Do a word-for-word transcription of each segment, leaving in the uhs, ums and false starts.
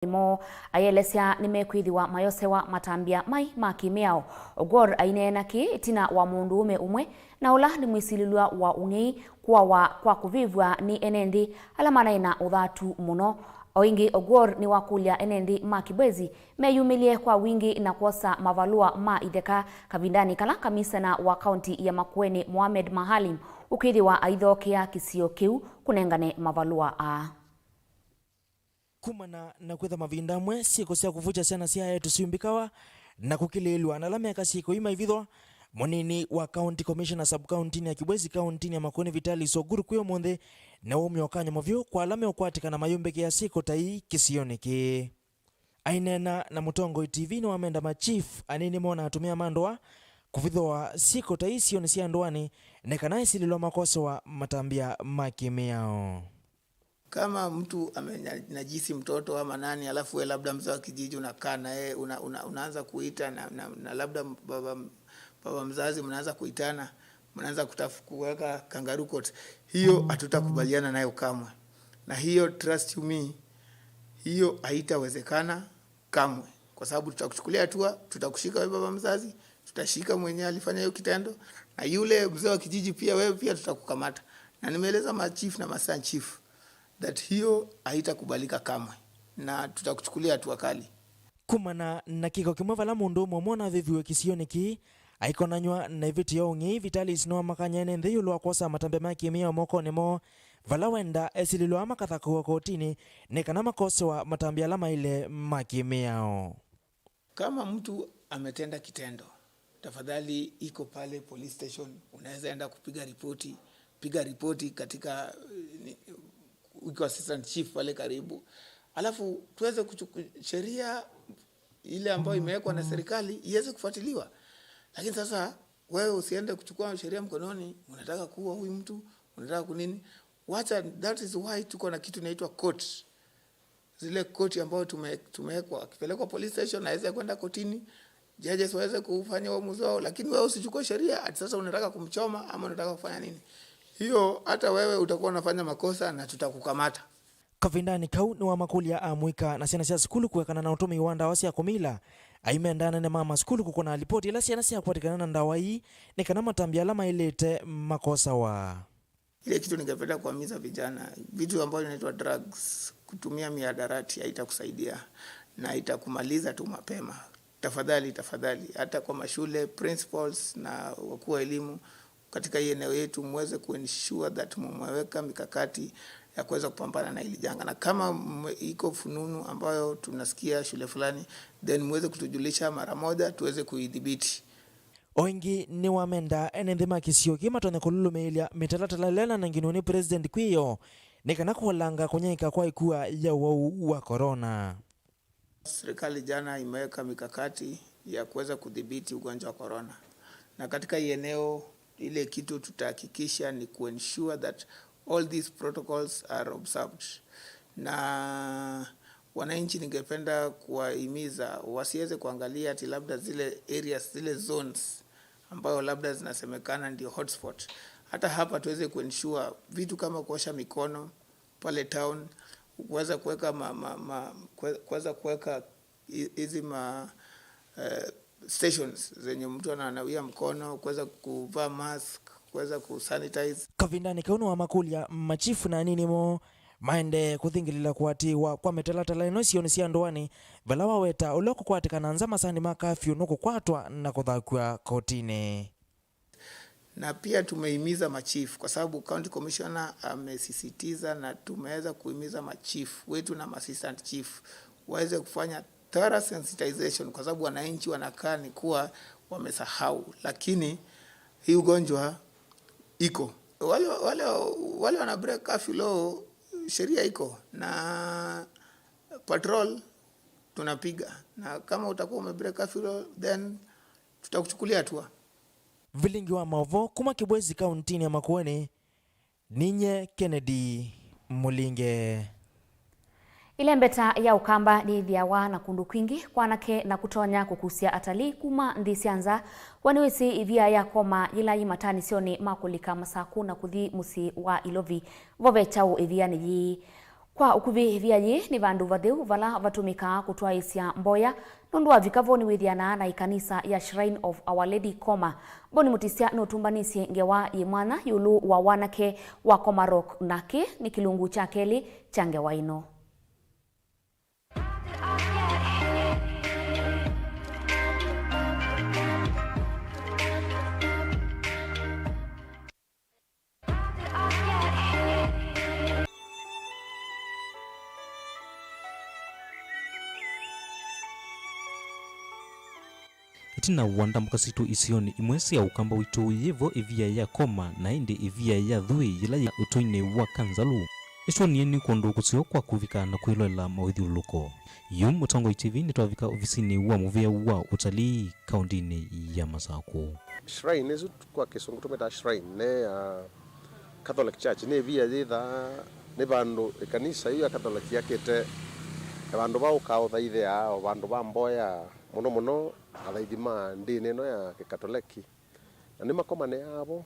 moo, ayelesya nĩmekwĩthĩwa mayosewa matambya mai ma kĩmĩao. Ogwor aineena kĩĩ ĩtina wa mũndũũme ũmwe na ũla nĩ mwĩsilĩlw'a wa ũng'ei kũawa kwa kũvĩvw'a nĩ ene nthĩ ala manaĩ na ũthatu mũno. O ĩngĩ, Ogwor nĩwakũlya ene nthĩ ma Kibwezi meyumĩlye kwa wingĩ na kwosa mavalũa ma itheka kavindanĩ kala kamisena wa kaunti ya Makueni Mohamed Maalim ũkwĩthĩwa aithookea kĩsio kĩu kũnengane mavalũa aa. Kumana na kwĩtha mavinda amwe syĩko sya kũvukya syana sya aetu syumbĩkawa na kũkilĩĩlw'a na ala meka syĩko ii maivithwa, mũnini wa County Commissioner sub-county-inĩ ya Kibwezi kaunti-inĩ ya Makueni Vitalis Oguru kwĩ ũmũnthĩ nĩwaumya ũkany'o mũvyũ kwa ala meũkwatĩkana mayumbĩkĩa syĩko ta ii kĩsionĩ kĩĩ. Aineena na Mũtongoi T V nĩwamenda ma chief anini mo na atumĩa ma ndũa kũvithũa syĩko ta ii sionĩ sya ndũanĩ nĩ kana esilĩlwa makosewa matambya ma kĩmĩao. Kama mtu amenajisi mtoto ama nani, alafu we labda mzee wa kijiji unakaa na yeye, una, una, unaanza kuita na, na, na labda baba, baba mzazi mnaanza kuitana, mnaanza kutaf-, kuweka kangaroo court, hiyo hatutakubaliana nayo kamwe. Na hiyo, trust you me, hiyo haitawezekana kamwe, kwa sababu tutakuchukulia hatua, tutakushika wewe baba mzazi, tutashika mwenye alifanya hiyo kitendo, na yule mzee wa kijiji pia, wewe pia tutakukamata. Na nimeeleza ma chief na ma assistant chief that hiyo haitakubalika kamwe, na tutakuchukulia hatua kali. Kumana na kĩko kĩmwe vala mũndũũme ũmwe ũnavĩviwe kĩsionĩ kĩĩ aikonanyw'a na ĩvĩtyo ya ũng'ei, Vitalis nĩwamakany'a ene nthĩ ĩũlũ wa kwosa matambya ma kĩmĩao mokonĩ moo, vala wenda esilĩlwa aa makathakũwa kotinĩ nĩ kana makosewa matambya ala maĩle ma kĩmĩao. Kama mtu ametenda kitendo, tafadhali iko pale police station, unaweza enda kupiga ripoti, piga ripoti katika, eh, ni-, iko assistant chief pale karibu. Alafu tuweze kuchuku-, sheria ile ambayo imewekwa na serikali iweze kufuatiliwa. Lakini sasa wewe usiende kuchukua sheria mkononi, unataka kuua huyu mtu, unataka kunini? Wacha, that is why tuko na kitu inaitwa court. Zile koti ambayo tume-, tumewekwa, akipelekwa police station, aweze kwenda kotini, judges waweze kufanya uamuzi wao, lakini wewe usichukue sheria ati sasa unataka kumchoma ama unataka kufanya nini. Hiyo hata wewe utakuwa unafanya makosa na tutakukamata. Kavindanĩ kau nĩwamakũlya amũika na syana sya sukulu kũekana na ũtũmĩi wa ndawa sya kũmila, aimenda anene ma masukulu kũkũna lipoti ila syana syakwatĩkana na ndawa ii nĩ kana matambya ala maĩlĩte makosawa. Ile kitu ningependa kuhimiza vijana, vitu ambavyo inaitwa drugs, kutumia mihadarati haitakusaidia na itakumaliza tu mapema. Tafadhali, tafadhali, hata kwa mashule, principals na wakuu wa elimu katika hii eneo yetu, muweze kuensure that mumeweka mikakati ya kuweza kupambana na hili janga. Na kama mwe-, iko fununu ambayo tunasikia shule fulani, then muweze kutujulisha mara moja tuweze kuidhibiti. O ĩngĩ nĩwamenda ene nthĩ ma kĩsio kĩĩ matonya kũlũlũmĩĩlya mĩtalatala ĩla ĩnananginwe nĩ President kwĩyo nĩ kana kũolanga kũnyaĩĩka kwa ĩkua ya ũwau wa corona. Serikali jana imeweka mikakati ya kuweza kudhibiti ugonjwa wa corona, na katika hii eneo ile kitu tutahakikisha ni kuensure that all these protocols are observed. Na wananchi, ningependa kuwahimiza wasiweze kuangalia ati labda zile areas, zile zones ambayo labda zinasemekana ndio hotspot. Hata hapa tuweze kuensure vitu kama kuosha mikono pale town, kuweza kuweka ma, ma, ma, kue-, kuweza kuweka hi-, hizi ma, eh, stations zenye mtu ananawia mkono, kuweza kuvaa mask, kuweza kusanitize. Kavindanĩ kau nĩwamakũlya machifu na anini moo maendee kũthingĩlĩla kũatĩĩwa kwa mĩtalatala ĩno isionĩ sya ndũanĩ, vala waweta ũla ũkũkwatĩkana nza masaanĩ ma kafyu nũkũkwatwa na kũthakw'a kotinĩ. Na pia tumehimiza machief, kwa sababu county commissioner amesisitiza, na tumeweza kuhimiza machief wetu na assistant chief waweze kufanya thorough sensitization, kwa sababu wananchi wanakaa ni kuwa wamesahau, lakini hii ugonjwa iko. Wale, wale, wale wana break curfew leo, sheria iko na patrol tunapiga, na kama utakuwa umebreak curfew leo, then tutakuchukulia hatua. Vilingi wa maũvoo kuma Kibwezi kauntinĩ ya Makueni, ninye Kennedy Mũlinge. Ĩlembeta ya Ũkamba nĩyĩthĩawa na kũndũ kwingĩ kwa anake na kũtonya kũkusya atalii kuma nthĩ sya nza, we nĩwĩsĩ ĩvia ya Koma yĩla yĩ mataanĩsyonĩ ma kũlika Masakũ na kũthi mũsyĩ wa Ilovi. Vo ve kyaũ ĩvianĩ yĩĩ? Kwa ũkuvĩ, ĩvia yĩĩ nĩ vandũ vatheu vala vatũmĩkaa kũtwaĩĩsya mboya. Nũndũ wavika vo nĩwĩthĩanaa na ĩkanisa ya Shrine of Our Lady Koma. Boni Mũtisya nũtũmbanĩsye ngewa yĩ mwanya ĩũlũ wa wanake wa Koma Rock, na kĩ nĩ kĩlungu kya kelĩ kya ngewa ĩno. Ĩtina wa ndambũka sitũ isionĩ imwe sya ũkamba witũ, yĩvo ĩvia ya Koma, na ĩndĩ ĩvia ya Thui yĩla yĩ ũtũinĩ wa Kanzalu. Nĩtwonie nĩ kũndũ kũseo kwa kũvika na kwĩloela mawĩthyũlũlũko. Yu Mũtongoi T V nĩtwavika ovisinĩ wa mũvĩa wa ũtalii kaũndĩnĩ ya Masakũ. Shrine ĩsu kwa Kĩsũngũ tũmĩtaa shrine, nĩ ya Catholic Church, nĩ ĩvia yĩthaa, nĩ vandũ ĩkanisa yu ya Catholic yakĩte, vandũ va ũkaa ũthaithĩa, o vandũ va mboya, mũno mũno athaithi ma ndĩni ĩno ya Kĩkatoleki. Na nĩmakomanĩaa vo,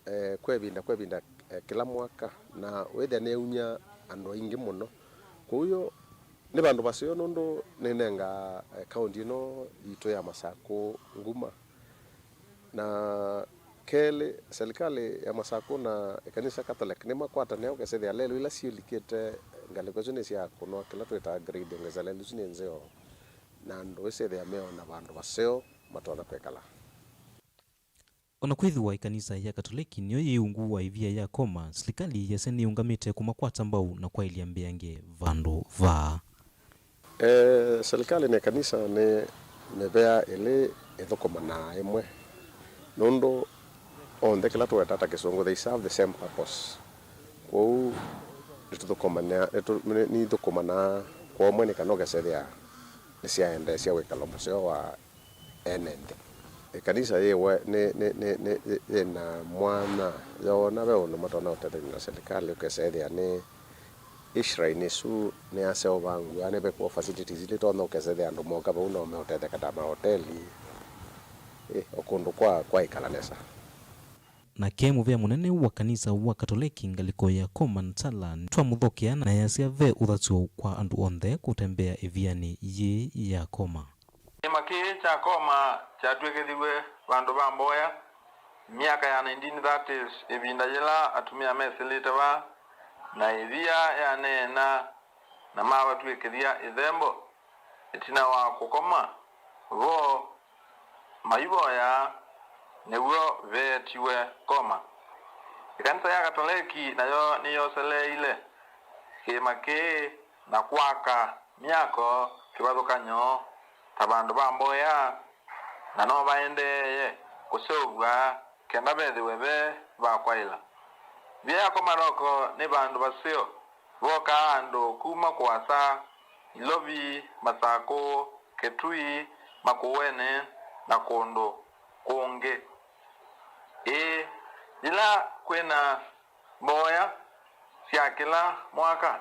eh, kwa ĩvinda, kwa ĩvinda, eh, kĩla mwaka, na wĩthĩa nĩyauny'a andũ aingĩ mũno. Kwoou nĩ vandũ vaseo nũndũ nĩnengaa, eh, kaũndĩ ĩno yitũ ya Masakũ nguma. Na kelĩ, silikalĩ ya Masakũ na ĩkanisa Catholic nĩmakwatanĩa ũkesethĩa lelũ ila syĩlikĩte ngalĩko isu nĩ sya kũnoa kĩla twĩtaa grade, ngesa lelũ isu nĩ nzeo, na andũ ĩsethĩa meona vandũ vaseo matonya kwĩkala. O na kwĩthĩwa ĩkanisa ya Katoleki nĩyo yĩ ungu wa ĩvia ya Koma, silikalĩ yasya nĩyĩũngamĩte kũmakwata mbau na kwaĩlya mbeange vandũ vaa. Eh, silikalĩ na ĩkanisa nĩ mĩvea ĩlĩ ĩthũkũmanaa ĩmwe, nũndũ onthe kĩla tũwetaa ta Kĩsũngũ, they serve the same purpose. Kwoou nĩtũthũkũmanĩa, nĩtũ-, nĩ-, nĩithũkũmanaa kwa ũmwe nĩ kana ũkesethĩa nĩsyaendeesya wĩkalo mũseo wa ene nthĩ. Ĩkanisa yĩwe nĩ, nĩ, nĩ, nĩ, yĩ na mwanya yoona ve ũndũ matonya ũtethany'a na silikalĩ, ũkesethĩa nĩ ĩ shrine ĩsu nĩyaseũvangw'a, nĩvekwa facilities ila itonya ũkesethĩa andũ moka vau no meũtetheka ta mahoteli, ĩ, o kũndũ kwa, kwa ĩkala nesa. Nake mũvĩa mũnene wa kanisa wa Katoleki ngalĩko ya Koma Natala nĩtwamũthokea na yasya ve ũthatyo kwa andũ onthe kũtembea ĩvianĩ yĩĩ ya Koma. Kĩĩma kĩĩ kya Koma kyatw'ĩkĩthiw'e vandũ va mboya myaka ya nineteen thirties, ĩvinda yĩla atumĩa mesĩlĩte vaa, na ĩvia yaneena na mavatw'ĩkĩthya ĩthembo ĩtina wa kũkoma vo maivoyaa, nĩw'o veetiwe Koma. Ĩkanisa ya Katoleki nayo nĩyoseleeile kĩĩma kĩĩ na kwaka myako kĩvathũkany'o ta vandũ va mboya, na no vaendeeye kũseũvw'a kenda vethĩwe ve va kwaĩla. Ĩvia ya Koma Rock nĩ vandũ vaseo vokaa andũ kuma kũasa, Ilovi, Masakũ, Kitui, Makueni, na kũndũ kũngĩ. Ĩĩ, yĩla kwĩna mboya sya kĩla mwaka,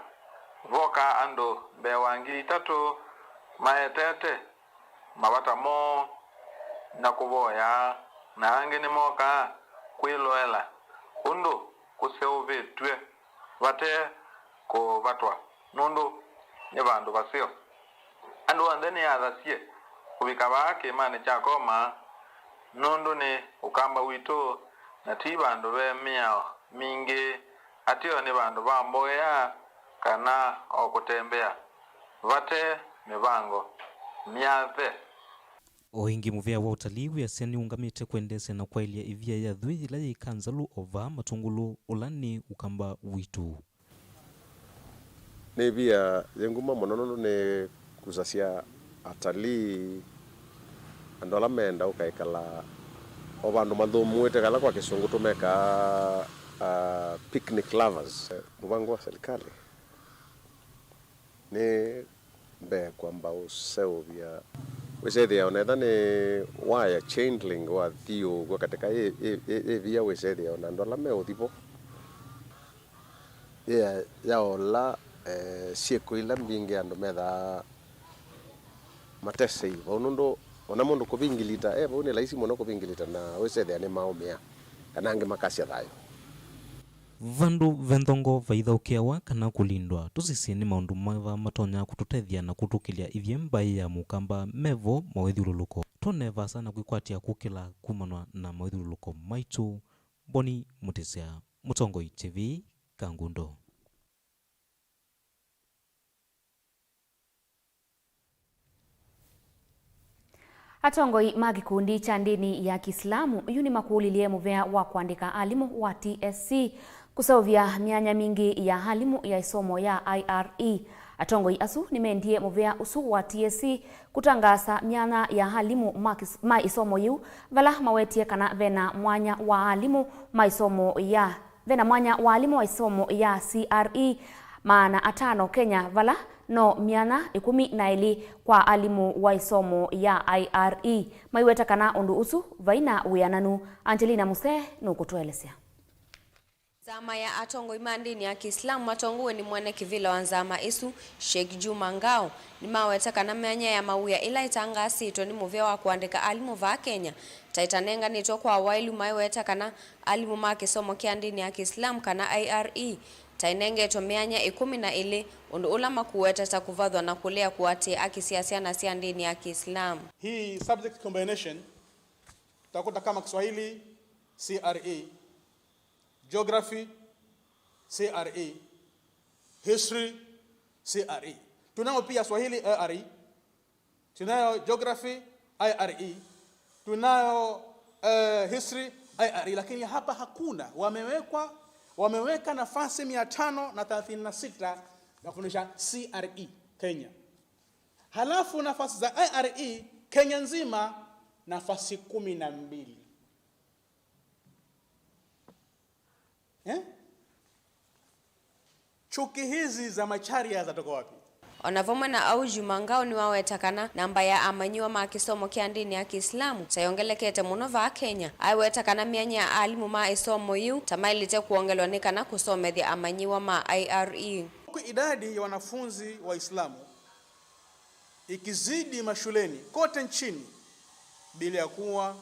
vokaa andũ mbee wa ngili itatũ maetete mavata moo na kũvoya, na angĩ nĩmokaa kwĩloela ũndũ kũseũvĩtw'e vate kũvatwa, nũndũ nĩ vandũ vaseo. Andũ onthe nĩ athasye kũvika vaa kĩĩmanĩ kya Koma, nũndũ nĩ ũkamba witũ, na ti vandũ ve mĩao mingĩ, ateo nĩ vandũ va mboya kana o kũtembea vate mĩvango myathe. O ĩngĩ, mũvĩa wa ũtalii wĩasya nĩũngamĩte kwendeesya na kwaĩlya ĩvia ya Thui yĩla yĩ Kanzalu o vaa Matũngũlũ, ũla nĩ ũkamba witũ. Nĩ ĩvia yĩ nguma mũno nũndũ nĩkusasya atalii, andũ ala menda ũkaĩkala o vandũ mathũmũĩte, kala kwa Kĩsũngũ tũmekaa, ah, picnic lovers. Mũvango wa silikalĩ nĩ mbee kwamba ũseũvya, wĩsethĩa onetha nĩ waya, chain link wathiũũkw'a katĩka ĩ, ĩ, ĩ, ĩvia, wĩsethĩa ona andũ ala meũthi vo. Yĩa yaola, eh, syĩko ila mbingĩ andũ methaa matesei vau, nũndũ ona mũndũ kũvingilita e vau nĩ laisi mũno kũvingilita, na wĩsethĩa nĩmaũmĩa kana angĩ makasya thayũ. Vandũ ve nthongo vaithaũkĩawa kana kũlindwa, tũsisye nĩ maũndũ meva matonya kũtũtethya na kũtũkĩlya ithyĩ mbaĩ ya Mũkamba mevo mawĩthyũlũlũko. Twone vaasa na kwĩkwatya kũkĩla kumanwa na mawĩthyũlũlũko maitũ. Boni Mũtĩsya, Mũtongoi T V, Kangundo. Atongoi ma kĩkundi kya ndĩni ya Kĩislamu yu nĩmakũlilye mũvea wa kũandĩka alimũ wa T S C kũseũvya myanya mingĩ ya alimũ ya ĩsomo ya I R E. Atongoi asu nĩmendie mũvea ũsu wa T S C kũtangaasa myanya ya alimũ ma kĩs-, ma ĩsomo yĩu, vala mawetie kana vena mwanya wa alimũ ma ĩsomo ya Vena mwanya wa alimũ wa ĩsomo ya C R E maana atano Kenya, vala no myanya ĩkũmi na ĩlĩ kwa alimũ wa ĩsomo ya I R E. Maiweta kana ũndũ ũsu vaina wĩananu. Angelina Musee nũkũtũelesya. Nzama ya atongoi ma ndĩni ya Kĩislamu matongoew'e nĩ mwene kĩvĩla wa nzama ĩsu, Sheikh Juma Ngao, nĩmaweta kana myanya ya mawĩa ĩla ĩtangaasĩtwe nĩ mũvea wa kũandĩka alimũ vaa Kenya ta ĩtanenganĩtwe kwa waĩlu, maiweta kana alimũ ma kĩsomo kya ndĩni ya Kĩislamu kana I R E ta ĩnengetwe myanya ĩkũmi na ĩlĩ, ũndũ ũla makũweta ta kũvathwa na kũlea kũatĩĩa haki sya syana sya ndĩni ya Kĩislamu. Hii subject combination utakuta kama Kiswahili C R E, Geography C R E, History C R E. Tunayo pia Swahili I R E, tunayo Geography I R E, tunayo eh, History I R E, lakini hapa hakuna. Wamewekwa, wameweka nafasi mia tano na thelathini na sita ya kufundisha C R E Kenya. Halafu nafasi za I R E Kenya nzima nafasi kumi na mbili. Eh? Chuki hizi za Macharia zatoka wapi? O na vamwe na au, Juma Ngao nĩwaweta kana namba ya amanyĩw'a ma kĩsomo kya ndĩni ya Kĩislamu ta yongelekete mũno vaa Kenya. Aiweta kana myanya ya alimũ ma ĩsomo yĩu ta maĩlĩte kwongelwa nĩ kana kũsomethya amanyĩw'a ma I R E. Huku idadi ya wanafunzi Waislamu ikizidi mashuleni kote nchini bila ya kuwa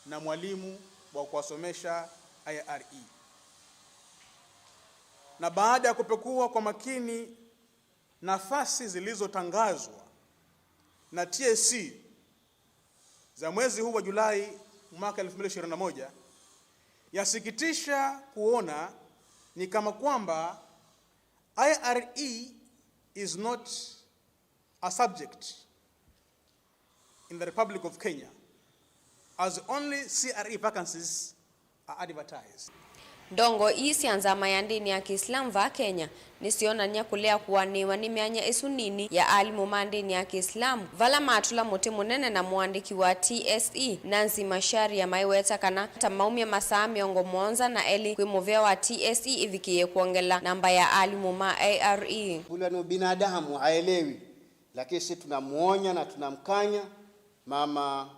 na mwalimu wa kuwasomesha I R E. Na baada ya kupekua kwa makini nafasi zilizotangazwa na T S C za mwezi huu wa Julai mwaka elfu mbili ishirini na moja, yasikitisha kuona ni kama kwamba I R E is not a subject in the Republic of Kenya, as only C R E vacancies are advertised. Ndongoi ii sya nzama ya ndĩni ya Kĩislamu vaa Kenya nĩsyonany'a kũlea kũanĩĩwa nĩ myanya ĩsu nini ya alimũ ma ndĩni ya Kĩislamu, vala matũla mũtĩ mũnene na mũandĩki wa T S E, Nancy Macharia, maiweta kana ta maumya masaa mĩongo mũonza na elĩ kwĩ mũvea wa T S E ĩvikĩĩe kwongela namba ya alimũ ma I R E. Kula ni binadamu haelewi, lakini sisi tunamuonya na tunamkanya Mama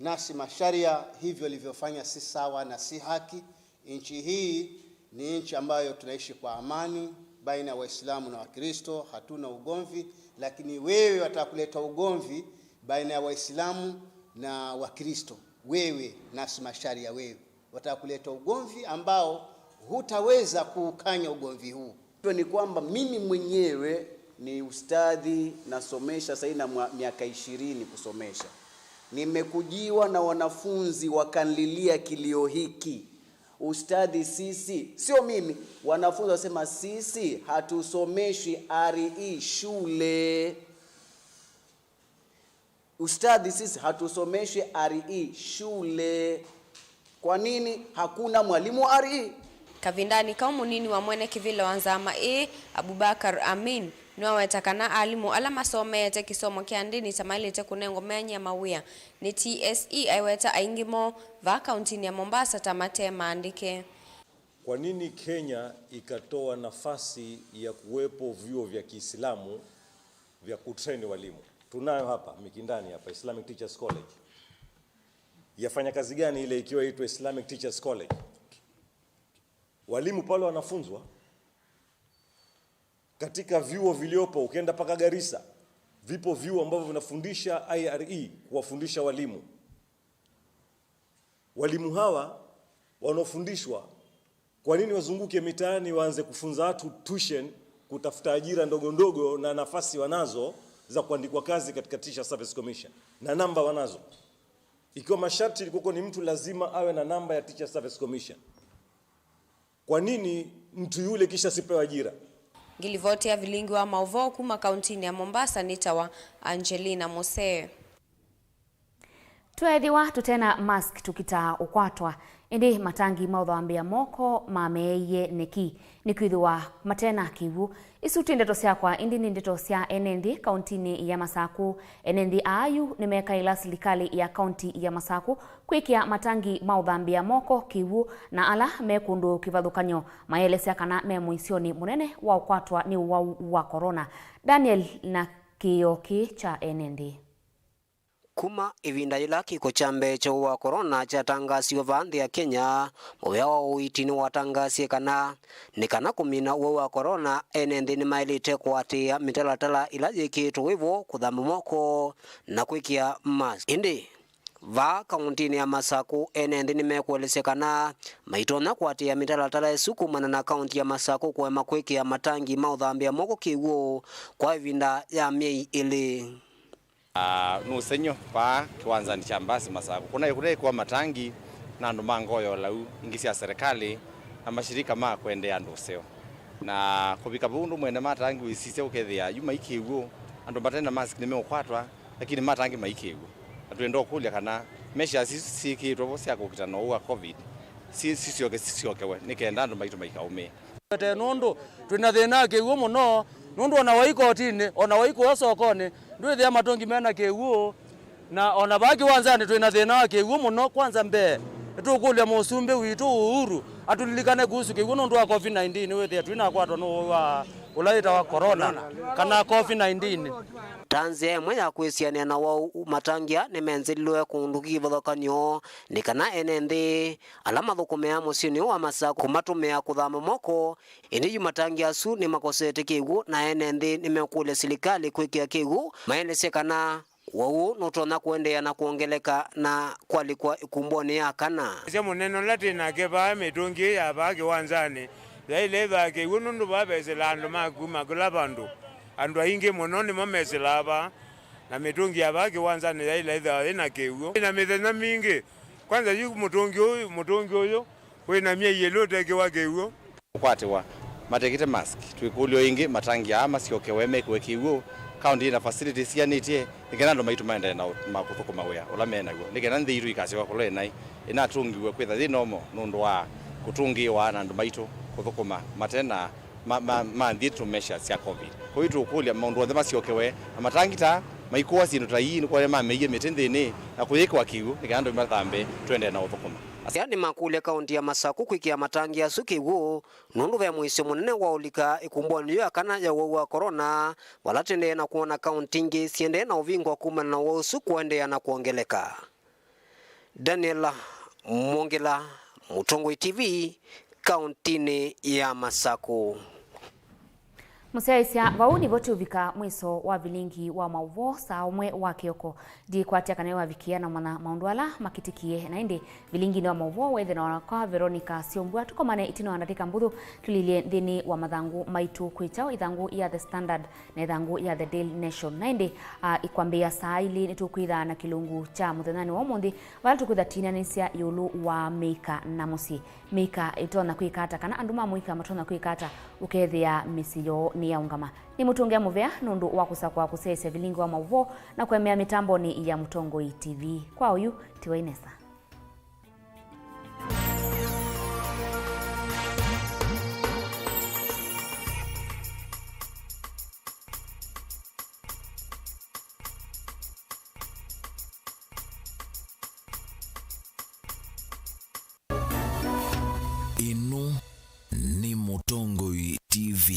Nancy Macharia, hivyo alivyofanya si sawa na si haki. Nchi hii ni nchi ambayo tunaishi kwa amani baina ya Waislamu na Wakristo, hatuna ugomvi, lakini wewe wataka kuleta ugomvi baina ya Waislamu na Wakristo. Wewe Nancy Macharia, wewe wataka kuleta ugomvi ambao hutaweza kuukanya ugomvi huu. Ni kwamba mimi mwenyewe ni ustadhi, nasomesha sasa na mwa-, miaka ishirini kusomesha. Nimekujiwa na wanafunzi wakanlilia kilio hiki. Ustadhi, sisi, sio mimi, wanafunzi wasema, "Sisi hatusomeshwi R E shule." Ustadhi, sisi hatusomeshwi R E shule. Kwa nini hakuna mwalimu wa R E? Kavindanĩ kau, mũnini wa mwene kĩvĩla wa nzama ĩĩ, Abubakar Amin, nĩwaweta kana alimũ ala masomeete kĩsomo kya ndĩni ta maĩlĩte kũnengwa myanya ya mawĩa nĩ T S E, aiweta aingĩ moo vaa kauntinĩ ya Mombasa ta mate maandĩke. Kwa nini Kenya ikatoa nafasi ya kuwepo vyuo vya Kiislamu vya kutrain walimu? Tunayo hapa Mikindani hapa, Islamic Teachers College. Yafanya kazi gani ile ikiwa itwa Islamic Teachers College? Walimu pale wanafunzwa katika vyuo viliopo, ukienda mpaka Garissa, vipo vyuo ambavyo vinafundisha I R E, kuwafundisha walimu. Walimu hawa wanaofundishwa Kwa nini wazunguke mitaani waanze kufunza watu tuition, kutafuta ajira ndogo ndogo na nafasi wanazo za kuandikwa kazi katika Teacher Service Commission? Na namba wanazo. Ikiwa masharti ilikuwa ni mtu lazima awe na namba ya Teacher Service Commission, kwa nini mtu yule kisha sipewa ajira? Ngilivoti ya vilingi wa mauvoo kuma kauntinĩ ya Mombasa nĩtawa Angelina Musee. Tweethĩwa tũte na mask tũkitaa ũkwatwa, ĩndĩ matangi ma ũthambĩa moko mameeie nĩkĩ? Nĩkwĩthĩwa mate na kĩw'ũ. Isu ti ndeto syakwa, ĩndĩ nĩ ndeto sya ene nthĩ kauntinĩ ya Masakũ. Ene nthĩ aa yu nĩmekaĩla silikalĩ ya kaunti ya Masakũ kwĩkĩa matangi ma ũthambĩa moko kĩw'ũ, na ala me kũndũ kĩvathũkany'o maelesya kana me mũisyonĩ mũnene wa ũkwatwa nĩ ũwau wa corona. Daniel na kĩĩo kĩĩ kya ene nthĩ. Kuma ĩvinda yĩla kĩko kya mbee kya ũwau wa corona kyatangaasiwe vaa nthĩ ya Kenya, mũvea wa ũiiti nĩwatangaasie kana nĩ kana kũmina ũwau wa corona, ene nthĩ nĩmaĩlĩte kũatĩĩa mĩtalatala ĩla yĩkĩĩtwe wĩvo, kũthamba moko na kwĩkĩa mask. Ĩndĩ vaa kauntinĩ ya Masakũ, ene nthĩ nĩmekũelesya kana maitonya kũatĩĩa mĩtalatala ĩsu kumana na kaunti ya Masakũ kũema kwĩkĩa matangi ma ũthambĩa moko kĩw'ũ kwa ĩvinda ya myei ĩlĩ. Ah, nĩ ũsengy'o vaa kĩwanzanĩ kya mbasi Masakũ. Kũnaĩ kũnaĩkĩwa matangi na andũ ma ngoo ya ũlau, ingĩ sya serĩkalĩ, na mashirika ma kũendeea andũ ũseo. Na kũvika vau, ũndũ mwene matangi wĩsisya ũkethĩa yu maikĩw'ũ, andũ mate na mask nĩmeũkwatwa, lakini matangi maikĩw'ũ. Na twenda ũkũlya kana measures isu syĩkĩĩtwe vo sya kũkita na ũwau wa covid si-, sisyoke sisyokewe nĩ kenda andũ maitũ maikaũmĩe. Tũte nũndũ twĩ na thĩna wa kĩw'ũ mũno, nũndũ ona waĩ kotinĩ, ona waĩ kũya sokonĩ, ndwĩthĩa matũngi mena kĩw'ũ, na ona vaa kĩwanzanĩ twĩ na thĩna wa kĩw'ũ mũno. Kwanza mbee, nĩtũkũlya mũsumbĩ witũ Uhuru atũlilikane kuhusu kĩw'ũ nũndũ wa covid nineteen, wĩthĩa twĩnakwatwa nĩ ũwau wa ũla wĩtawa corona, kana covid nineteen. Ta nzĩa ĩmwe ya kwĩsianĩa na ũwau, matangi aa nĩmenzĩlilwe kũndũ kĩvathũkany'o nĩ kana ene nthĩ ala mathũkũmĩaa mũsyĩnĩ ũũ wa Masakũ kũmatũmĩa kũthamba moko. Ĩndĩ yu matangi asu nĩmakosete kĩw'ũ, na ene nthĩ nĩmekũlya silikalĩ kwĩkĩa kĩw'ũ, maelesye kana ũwau ũũ nũtonya kũendeea na kwongeleka na kwalĩkwa ĩkumbonĩ ya kana. Sya mũnene ũla twĩ nake vaa, mĩtũngi ĩĩ ya vaa kĩwanzanĩ yaĩle ĩthĩwa kĩw'ũ, nũndũ vaa vesĩlaa andũ ma kuma kĩla vandũ. Andũ aingĩ mũno nĩmo mesĩlaa vaa, na mĩtũngi ya vaa kĩwanzanĩ yaĩle ĩthĩwa yĩ na kĩw'ũ. Ĩna mĩthenya mingĩ, kwanza yu mũtũngi ũyũ, mũtũngi ũyũ wĩ na myei ĩlĩ ũtekĩwa kĩw'ũ. Kũkwatĩwa matekĩte mask. Twĩkũlyo ĩngĩ, matangi aa masyokewe mekĩwe kĩw'ũ, kaunti yĩna facilities sianĩtye, nĩ kenda andũ maitũ maendee na ũ-, ma kũthũkũma wĩa ũla me naw'o, nĩ kenda nthĩ yitũ ikasyoka kũla ĩnaĩ ĩnatũngiwe kwĩtha yĩ normal nũndũ wa kũtũngĩĩwa na andũ maitũ kũthũkũma mate na ma, ma, manthĩ tũ measures sya covid. Kwoou tũkũlya maũndũ onthe masyokewe, na matangi ta maikũwa syĩndũ ta ii nĩkwona mameie mĩtĩ nthĩnĩ na kũyĩkĩwa kĩw'ũ nĩ kenda andũ mathambe tũendee na ũthũkũma. Aya nĩmakũlya kaunti ya Masakũ kwĩkĩa matangi asu kĩw'ũ nũndũ ve mũisyo mũnene wa ũlika ĩkumbonĩ yĩu ya kana ya ũwau wa corona, vala tũendee na kwona kaunti ingĩ siendee na ũvingwa kumana na ũwau ũsu kũendeea na kwongeleka. Daniel Mwongela, Mũtongoi T V, kauntinĩ ya Masakũ. Mũsyaĩĩsya, vau nĩvo tũvika mwiso wa vilingi wa maũvoo saa ũmwe wa kĩoko. Ndikwatya kana nĩwavikĩa na ũmanya maũndũ ala makĩtĩkie, na ĩndĩ vilinginĩ wa maũvoo wĩthĩwa nakwa Veronica Syombua. Tũkomane ĩtina wa ndatĩka mbũthũ tũlilye nthĩnĩ wa mathangũ maitũ kwĩ kyaũ, ĩthangũ ya The Standard na ĩthangũ ya The Daily Nation. Na ĩndĩ, a, ĩkwambĩĩa saa ilĩ nĩtũkwĩtha na kĩlungu kya mũthenyanĩ wa ũmũnthĩ, vala tũkwĩtha twinanĩsya ĩũlũ wa mĩika na mũsyĩ. Mĩika ĩtonya kwĩka ata, kana andũ ma mũika matonya kwĩka ata ũkethĩa mĩsyĩ yoo nĩyaũngama? Nĩmũtũngĩa mũvea nũndũ wa kũsakũa kũsyaĩĩsya vilingi wa maũvoo na kũemea mĩtambonĩ ya Mũtongoi T V. Kwa oyu, tiwai nesa. Ĩno nĩ Mũtongoi T V.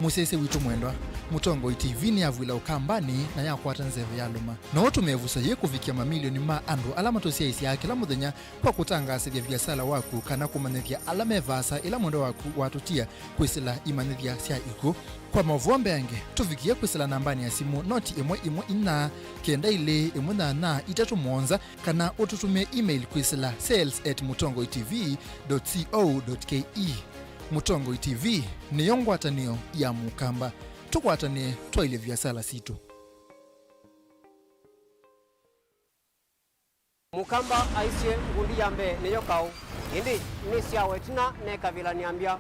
Mũsyaĩĩsya witũ mwendwa, Mũtongoi T V nĩyavw'ĩla Ũkambanĩ na yakwata nzeve ya lũma. No ũtũme ĩvuso yĩĩ kũvikĩa mamilioni ma andũ ala matũsyaĩĩsyaa kĩla mũthenya kwa kũtangaasĩthya viasala waku kana kũmanyĩthya ala me vaasa ĩla mwendwa waku watũtia kwĩsĩla imanyĩthya sya ikw'ũ. Kwa maũvoo mbeange, tũvikĩe kwĩsĩla nambanĩ ya simũ noti ĩmwe ĩmwe inya kenda ilĩ ĩmwe nyanya itatũ mũonza, kana ũtũtũmĩe email kwĩsĩla sales at mũtongoi T V dot co dot K E. Mũtongoi T V nĩyo ngwatanĩo ya Mũkamba. Tũkwatanĩe twaĩlye viasala sitũ. Mũkamba aisye ngundi ya mbee nĩyo kaũ, ĩndĩ nĩ syawa ĩtina nekavilany'a mbya.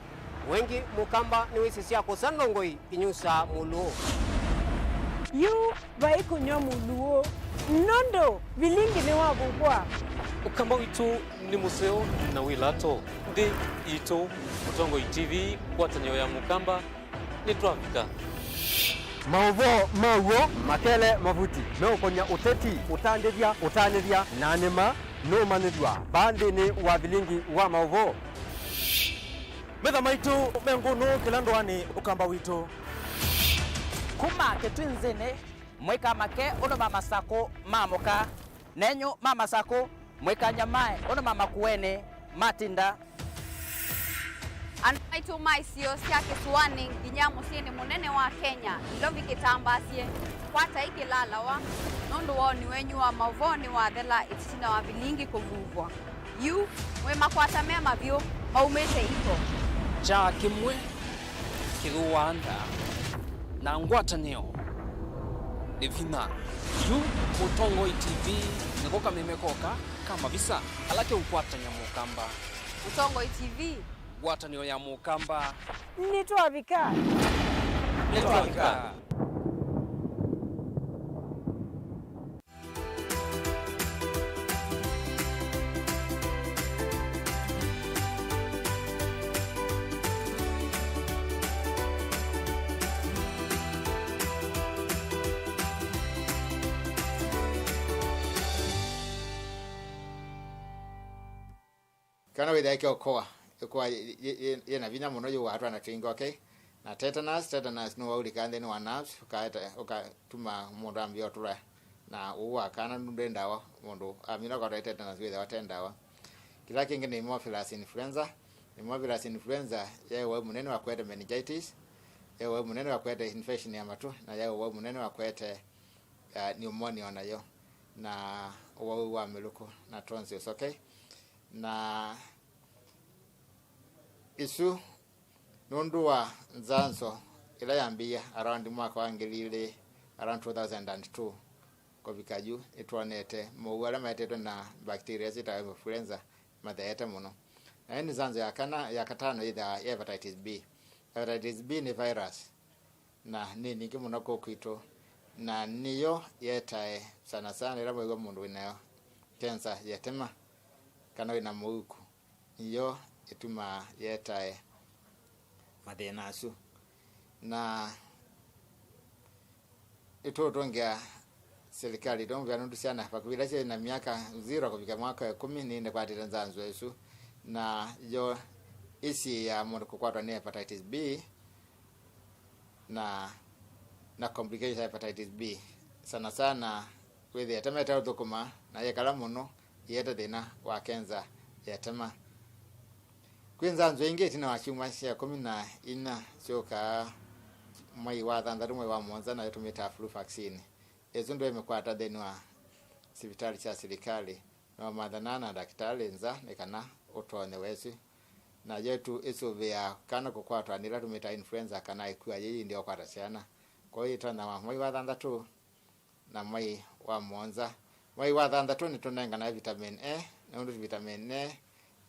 Wengĩ Mũkamba nĩwĩsĩ sya kũsa ndongoi inyusaa mũlũũ. Yu vai kũnyw'a mũlũũ, nũndũ vilingi nĩwavukwa. Ũkamba witũ nĩ mũseo na wĩ lato. Nthĩ itũ, Mũtongoi T V, ngwatanĩo ya Mũkamba, nĩtwavika. Maũvoo ma w'o makele mavuti meũkony'a ũteti, ũtandĩthya, ũtanĩthya, na nĩma nũũmanyĩthw'a vaa nthĩnĩ wa vilingi wa maũvoo. Metha maitũ me ngũnũ kĩla ndũanĩ Ũkamba witũ. Kuma Kĩtwinzĩnĩ, mũikamake ũndũ ma Masakũ maamũka. Nenyu ma Masakũ, mũikanyamae ũndũ ma Makueni matinda. Andũ maitũ ma isio sya kĩsũanĩ nginya mũsyĩnĩ mũnene wa Kenya, ilo vikĩtambaasye, kwatai kĩlalawa, nũndũ woni wenyu wa maũvoo nĩwathela ĩtina wa vilingi kũvuvwa. Yu, mwĩ makwata me mavyũ maumĩte iko. Kyaa kĩmwe kĩthũaa nda, na ngwatanĩo nĩ vinya. Yu Mũtongoi T V nĩko kameme koka ka mavisa ala keũkwatany'a Mũkamba. Mũtongoi T V. Ngwatanĩo ya Mũkamba. Nĩtwavika. Nĩtwavika. Kana wĩthĩa ĩkĩokoa, ĩkoa yĩ, yĩ, yĩ, yĩ na vinya mũno, yũaa twana twingĩ, okay? Na tetanus, tetanus nũwaulika nthĩnĩ wa nerves, ũkaeta, ũkatuma mũndũ ambĩa ũtũla, na ũu wa kana ndwĩ ndawa, mũndũ amina kwatwa tetanus wĩthĩwa te ndawa. Kĩla kĩngĩ nĩ Haemophilus influenza. Haemophilus influenza yaĩ ũwau mũnene wa kũete meningitis, yaĩ ũwau mũnene wa kũete infection ya matũ, na yaĩ ũwau mũnene wa kũete, uh, pneumonia o nayo, na ũwau wa mĩlũkũ na tonsils, okay? Na isu nũndũ wa nzanzo ĩla yambĩie around mwaka wa ngili ilĩ, around two thousand and two, kũvika yu, nĩtwonete mowau ala maetetwe na bacteria syĩtawa influenza matheete mũno. Na ĩndĩ nzanzo ya kana, ya katano yĩthaa ya hepatitis B. Hepatitis B nĩ virus, na nĩ ningĩ mũno kũu kwitũ, na nĩyo yetae sana sana ĩla mwĩw'a mũndũ wĩnayo kensa ya ĩtema kana wĩna mũuku, nĩyo ĩtumaa yetae mathĩna asu. Na nĩtũũtũngĩa silikalĩ tũmũvea nũndũ syana vakuvĩ ila syĩ na myaka zero kũvika mwaka wa ĩkũmi nĩnĩkwatĩte nzanzo ĩsu, na yo ĩsiĩĩaa mũndũ kũkwatwa nĩ hepatitis B na, na complications ya hepatitis B. Sana sana wĩthĩa ĩtema ĩteũthũkũma na yekala mũno, ĩete thĩna wa kenza ya ĩtema. Kwĩ nzanzo ingĩ ĩtina wa syumwa sya ĩkũmi na inya syũkaa mwei wa thanthatũ, mwei wa mũonza, nayo tũmĩtaa flu vaccine. Ĩsu ndwĩmĩkwata nthĩnĩ wa sivitalĩ sya silikalĩ, no mathanaa na ndakĩtalĩ nza nĩ kana ũtonye wesĩ. Nayo tu ĩsũvĩaa kana kũkwatwa nĩ ĩla tũmĩtaa influenza kana ĩkua yĩi ĩndĩ ũkwata syana. Kwoou ĩtonya wa mwei wa thanthatũ na mwei wa mũonza. Mwei wa thanthatũ nĩtũnenganae vitamin A, nũndũ vitamin A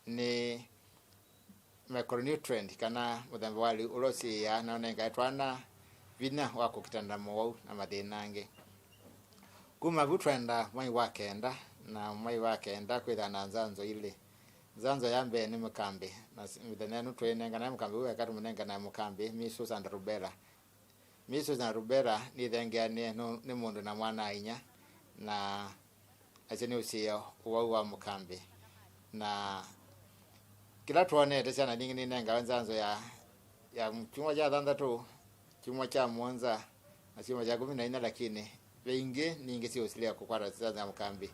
nĩ micronutrient kana mũthemba wa lĩu ũla ũsiĩĩaa na ũnengae twana vinya wa kũkitana na mowau na mathĩna angĩ. Kuma vu twenda mwei wa kenda, na mwei wa kenda kwĩthĩwa na nzanzo ilĩ. Nzanzo ya mbee nĩ mũkambĩ, na s-, mĩthenya ĩno twĩnenganae mũkambĩ ũu weka, tũmũnenganae mũkambĩ, measles and rubella. Measles na rubella nĩthengeanĩe nũ-, nĩ mũndũ na mwana-a-inyia, na asyo nĩ ũsiĩĩo ũwau wa mũkambĩ. Na kĩla twonete, syana nyingĩ nĩnengawe nzanzo ya, ya kyumwa kya thanthatũ, kyumwa kya mũonza na kyumwa kya kũmi na inya, lakini ve ingĩ ningĩ siũsilĩla kũkwata nzanzo ya mũkambi.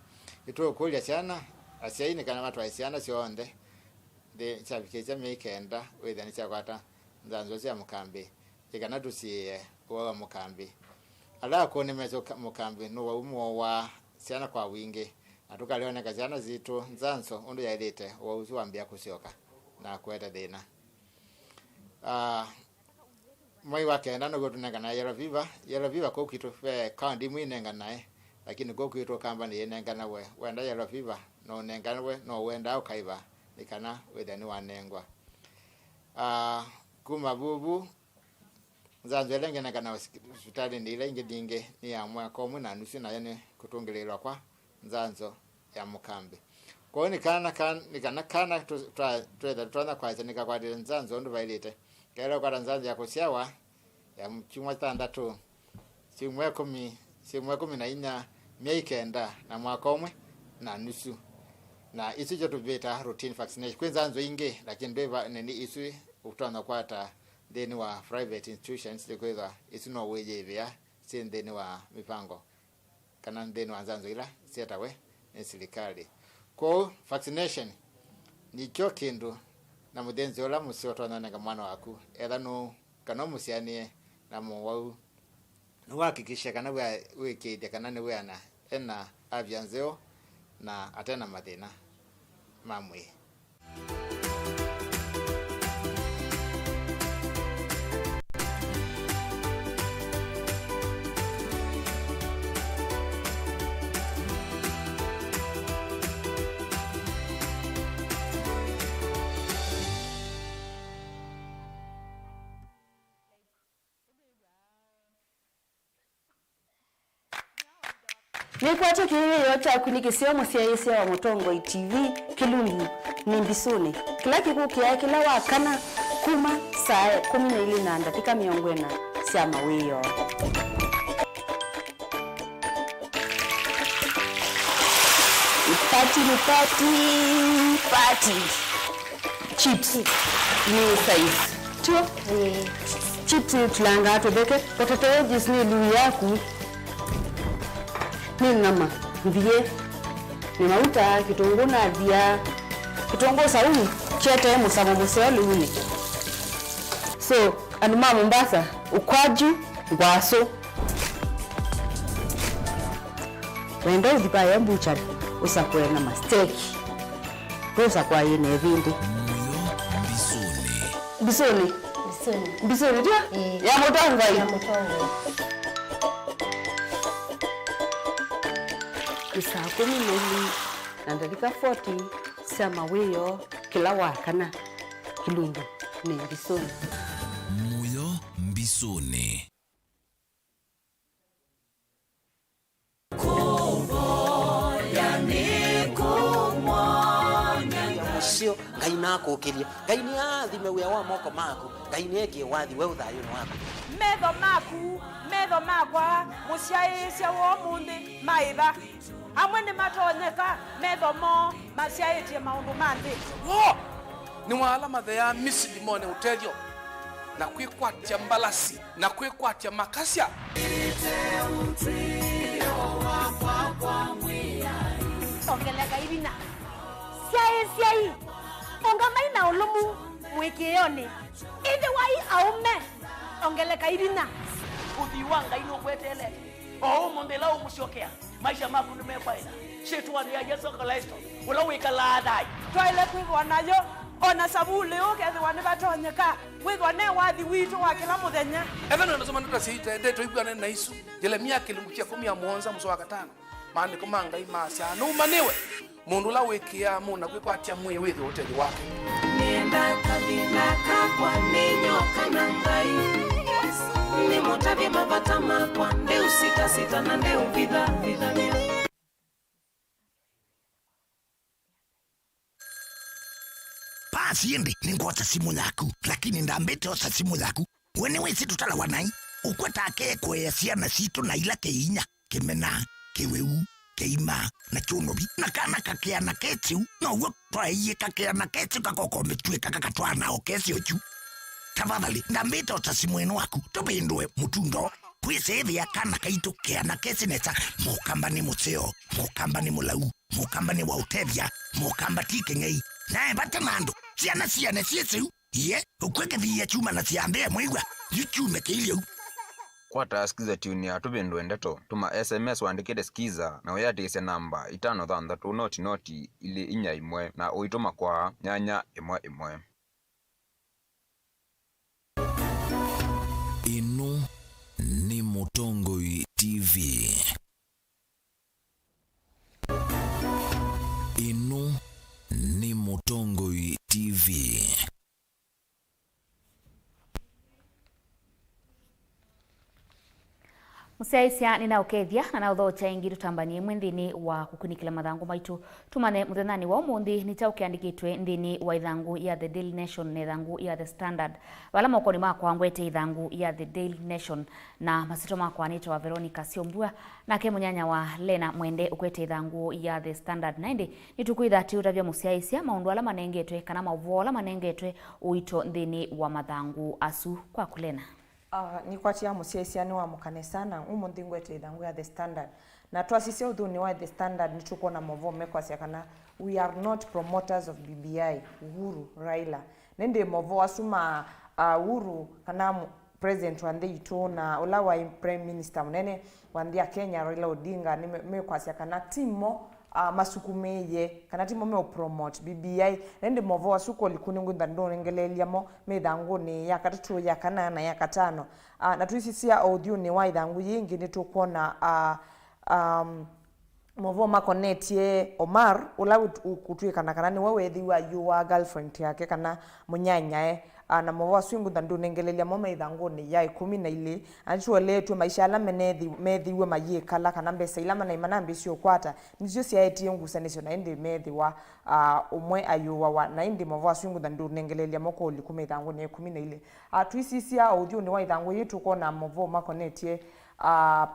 Nĩtũũkũlya syana, asyai nĩ kana matwae syana syonthe nthĩ syavikĩsya myei kenda wĩthĩa nĩsyakwata nzanzo sya mũkambi, ĩ kana tũsiĩĩe ũwau wa mũkambi. Ala akũũ nĩmesĩ ũka-, mũkambi nũwau mũowaa syana kwa wingĩ, na tũkalea ũnenga syana sitũ nzanzo ũndũ yaĩlĩte, ũwau ũsu wambĩĩa kũsyoka na kũete thĩna. Ah, mwei wa kenda nĩw'o tũnenganae yellow fever. Yellow fever kũu kwitũ ve kaũnti imwe inenganae, lakini kũu kwitũ Ũkamba nĩyĩnenganawe. Wenda yellow fever, no ũnenganwe, no ũendaa ũkaĩva, nĩ kana wĩthĩa nĩwanengwa. Ah, kuma vuvu, nzanzo ĩla ĩngĩ ĩnenganawa sivitalĩnĩ ila ingĩ nyingĩ nĩ ya mwaka ũmwe na nusu, nayo nĩ kũtũngĩlĩĩlwa kwa nzanzo ya mũkambi. Kwoou nĩ kana, kan-, nĩ kana kana tũ-, twa-, twĩtha tũtonya kwaĩsya nĩkakwatĩte nzanzo ũndũ vaĩlĩte. Kaĩle ũkwata nzanzo ya kũsyawa ya kyumwa thanthatũ, syumwa ĩkũmi, syumwa ĩkũmi na inya, myei kenda, na mwaka ũmwe na nusu. Na isu kyo tũvĩtaa routine vaccination. Kwĩ nzanzo ingĩ, lakini ndwĩva nĩnĩ isu ũtonya kwata nthĩnĩ wa private institutions, nĩkwĩthwa isu no wĩyĩvĩa syĩ nthĩnĩ wa mĩvango kana nthĩnĩ wa nzanzo ila syetawe nĩ silikalĩ. Kwoou, vaccination nĩkyo kĩndũ na mũthĩnzĩo ũla mũseo ũtonya ũnenga mwana waku, etha nũũ kana ũmũsyaanĩe na mũwau, nĩwakikishe kana wĩa-, wĩkĩĩthya kana nĩwĩana ena avya nzeo na atena mathĩna ma mwĩĩ. Nĩkwatya kĩwĩoo kyaku nĩ kĩseo mũsyaĩĩsya wa Mũtongoi T V, Kĩlungu nĩ Mbisũnĩ, kĩla kĩkũkĩaa kĩla wa kana kuma saa ĩkũmi na ilĩ na ndatĩka mĩongo ĩna sya mawĩoo. Party nĩ party, party. Chips nĩ size. Tio? Ĩĩ. Chips itulangaa tũtheke. Potatoes nĩ luu yaku. Nĩ nyama mbiĩ. Nĩ mauta, kĩtũngũ na thia. Kĩtũngũ saumu kyetee mũsamo mũseo lĩunĩ. So, andũ ma Mombasa, ukwaju, ngwasũ. Wenda ũthi vaya mbuchari, ũsakũe na masteki. Ndũsakũa yĩ na ĩvĩndĩ. Mũyo mbisũnĩ. Mbisũnĩ. Mbisũnĩ. Mbisũnĩ, tio? Ĩĩ. Ya Mũtongoi. Ya Mũtongoi. Nĩ saa kũmi na ilĩ na ndatĩka forty sya mawĩoo kĩla wa kana. Kĩlungu nĩ Mbisũnĩ. Mũyo mbisũnĩ. Kũvoya nĩ kũmwanya Ngai. Mũseo, Ngai nakũkĩlye. Ngai nĩaathime wĩa wa moko maku. Ngai nĩekie wathi weũ thayũnĩ waku. Metho maku, metho makwa, mũsyaĩĩsya wa ũmũnthĩ, maĩva. Amwe nĩmatonyeka, metho moo masyaĩtye maũndũ ma nthĩ. Woo! Nĩ wa ala matheaa Misili mone ũtethyo, na kwĩkwatya mbalasi, na kwĩkwatya makasya. Ongeleka ivina. Syaĩĩsyai. Ũngamai na ũlũmu mũĩkĩĩonĩ. Ĩthĩwai aũme. Ongeleka ivina. Ũthwii wa Ngai nũkweteelete. O ũmũnthĩ ĩla ũmũsyokea, maisha maku nĩmekwaĩla. Syĩtwanĩ ya Yesũ Klĩsto, ũla wĩkalaa thayũ. Twaĩle kwĩthĩwa nayo, o na savulĩ ũũ kethĩwa nĩvatonyeka, wĩthwa ne wathi witũ wa kĩla mũthenya. Ethĩwa nĩũnasoma ndeto sya ite, ndeto ikwĩanene na isu, Yelemia kĩlungu kya ĩkũmi na mũonza mũsoa wa katano. Maandĩko ma Ngai maasya, nũmanĩwe mũndũ ũla wĩkĩaa mũna kwĩkwatya mwĩĩ wĩthwe ũtethyo wake. Nĩenda kavinda kakwa nĩ nyoka na Ngai. Nĩmũtavye mavata makwa, ndeũsitasita na ndeũvithavithany'a. Pasi ĩndĩ nĩngwosa simũ yaku, lakini ndambĩte osa simũ yaku. We nĩwĩsĩ tũtalawa naĩ? Ũkwetake kũea syana sitũ na ila kĩinya, kĩmena, kĩwĩu, kĩima, na kyũnovi, na kana kakĩana kĩtyu, now'o twaeie kakĩana kĩtyu kakokomĩtw'ĩka kakatwaa nao kesyo kyu. Tafadhali, ndambĩte ũta simũ ĩno waku, tũvĩndũe mũtundo. Kwĩsĩthĩa kana kaitũ keana kesĩ nesa, mũkamba nĩ mũseo, mũkamba nĩ mũlau, mũkamba nĩ wa ũtethya, mũkamba ti kĩng'ei. Nae vata na andũ, syana syane syĩsĩu, iye, ũkw'e kĩthiia kyuma na syambĩa mwĩw'a, yu kyume kĩilyeu. Kwata Skiza Tune ya Tũvĩndũe Ndeto. Tũma S M S ũandĩkĩte Skiza na ũyĩatĩĩsya namba itano thanthatũ noti noti ilĩ inya ĩmwe na ũitũma kwa nyanya ĩmwe ĩmwe. Ĩno nĩ Mũtongoi T V. Ĩno nĩ Mũtongoi T V. Mũsyaĩĩsya, nĩnaũkethya na naũthokya ĩngĩ tũtambany'e ĩmwe nthĩnĩ wa kũkunĩkĩla mathangũ maitũ. Tũmanye mũthenyanĩ wa ũmũnthĩ nĩ kyaũ kĩandĩkĩtwe nthĩnĩ wa ĩthangũ ya The Daily Nation na ĩthangũ ya The Standard. Vala mokonĩ makwa ngwete ĩthangũ ya The Daily Nation, na masyĩtwa makwa nĩtawa Veronica Syombua, nake mũnyanya wa Lena Mwende ũkwete ĩthangũ ya The Standard. Na ĩndĩ nĩtũkwĩtha tũiũtavya mũsyaĩĩsya maũndũ ala manengetwe kana maũvoo ala manengetwe ũito nthĩnĩ wa mathangũ asu. Kwaku Lena. Ah, nĩkwatĩa mũsyaĩĩsya nĩwamũka nesa, na ũmũnthĩ ngwete ĩthangũ ya The Standard. Na twasisya ũthũnĩ wa The Standard, nĩtũkwona maũvoo mekwasya kana, "We are not promoters of B B I, Uhuru, Raila." Nĩndĩ maũvoo asu ma, ah, Uhuru, kana mu-, president wa nthĩ itũ, na ũla waĩ prime minister mũnene wa nthĩ ya Kenya, Raila Odinga, nĩ me-, mekwasya kana timo, ah, masukumĩĩe, kana timo meũpromote B B I. Na ĩndĩ maũvoo asu koliku nĩngwĩtha ndũnengeleelya mo me ĩthangũnĩ ya katatũ, ya kana, na ya katano. Ah, na tũisisya o ũthyũnĩ wa ĩthangũ yĩĩ ĩngĩ, nĩtũkwona, ah, um, maũvoo makonetye Omar, ũla ũt-, ũkũtw'ĩkana kana nĩwe weethĩiwe ayũaa girlfriend yake kana mũnyanyae. Ah, na maũvoo asu ngwĩtha ndũnengeleelya mo me ĩthangũnĩ ya ĩkũmi na ilĩ. Na nĩtũeleetw'e maisha ala menethi-, meethĩiwe mayĩkala, kana mbesa ila manaĩ manambĩĩsye ũkwata, nĩsyo syaetie ngusanĩsyo na ĩndĩ meethĩwa, ah, ũmwe ayũawa. Na ĩndĩ maũvoo asu ngwĩtha ndũnengeleelya mo koliku me ĩthangũnĩ ya ĩkũmi na ilĩ. Ah, tũisisya o ũthyũnĩ wa ĩthangũ yĩĩ, tũkwona maũvoo makonetye, ah,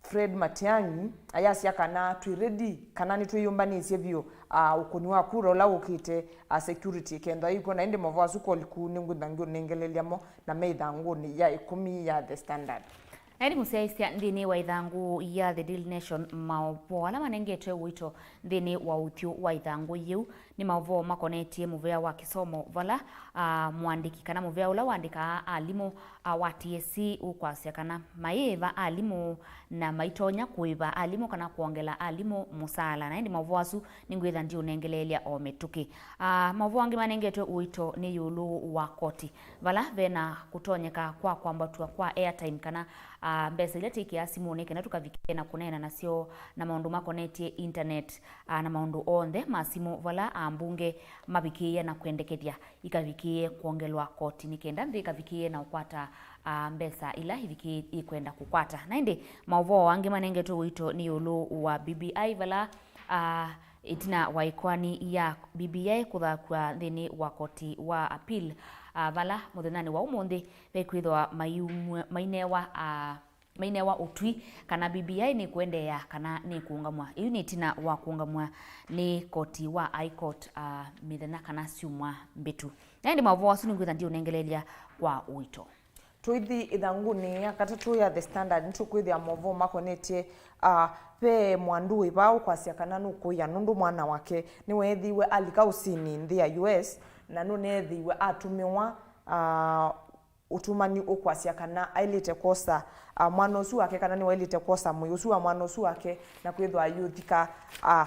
Fred Matiang'i ayasya kana twĩ ready, kana nĩtwĩyũmbanĩsye vyũ, ah, ũkũni wa kura ũla wũkĩte, ah, security ĩkethwa yĩkw'o. Na ĩndĩ maũvoo asu koliku nĩngwĩtha ngĩũnengeleelya mo, na me ĩthangũnĩ ya ĩkũmi ya The Standard. Na ĩndĩ mũsyaĩĩsya, nthĩnĩ wa ĩthangũ ya The Daily Nation, maũvoo ala manengetwe ũito nthĩnĩ wa ũthyũ wa ĩthangũ yĩu nĩ maũvoo makonetye mũvea wa kĩsomo, vala, ah, mũandĩki kana mũvea ũla ũandĩkaa alimũ, ah, wa T S C ũkwasya kana mayĩĩva alimũ na maitonya kũĩva alimũ kana kwongela alimũ mũsaala. Na ĩndĩ maũvoo asu nĩngwĩtha ndiũnengeleelya o mĩtũkĩ. Ah, maũvoo angĩ manengetwe ũito nĩ ĩũlũ wa koti, vala vena kũtonyeka kwa kwambatw'a kwa airtime kana, ah, mbesa ila twĩkĩaa simũnĩ kana tũkavikĩe na kũneena nasyo, na maũndũ makonetye internet, ah, na maũndũ onthe ma simũ, vala ambunge mavikĩĩe na kwendekethya ikavikĩĩe kwongelwa koti nĩ kenda nthĩ ĩkavikĩĩe na ũkwata, ah, mbesa ila ivikĩĩe ĩkwenda kũkwata. Na ĩndĩ maũvoo angĩ manengetwe ũito nĩ ĩũlũ wa B B I, vala, ah, ĩtina wa ĩkoani ya B B I kũthakw'a nthĩnĩ wa koti wa appeal, ah, vala mũthenyanĩ wa ũmũnthĩ vekwĩthĩwa maiumw'a-, mainewa, ah, mainewa ũtwi kana B B I nĩkũendeea kana nĩkũũngamw'a. Ĩu nĩ ĩtina wa kũũngamw'a nĩ koti wa High Court, ah, mĩthenya kana syumwa mbĩtu. Na ĩndĩ maũvoo asu nĩngwĩtha ndiũnengeleelya kwa ũito. Tũithi ĩthangũnĩ ya katatũ ya The Standard, nĩtũkwĩthĩa maũvoo makonetye, ah, ve mwandu wĩ vaa ũkwasya kana nũkũĩa nũndũ mwana wake nĩweethĩiwe alika ũsini nthĩ ya U S, na nũneethĩiwe atũmĩwa, ah, ũtũmani ũkwasya kana aĩlĩte kwosa, ah, mwana ũsu wake, kana nĩwaĩlĩte kwosa mwĩĩ ũsu wa mwana ũsu wake na kwĩthwa ayũthika, ah,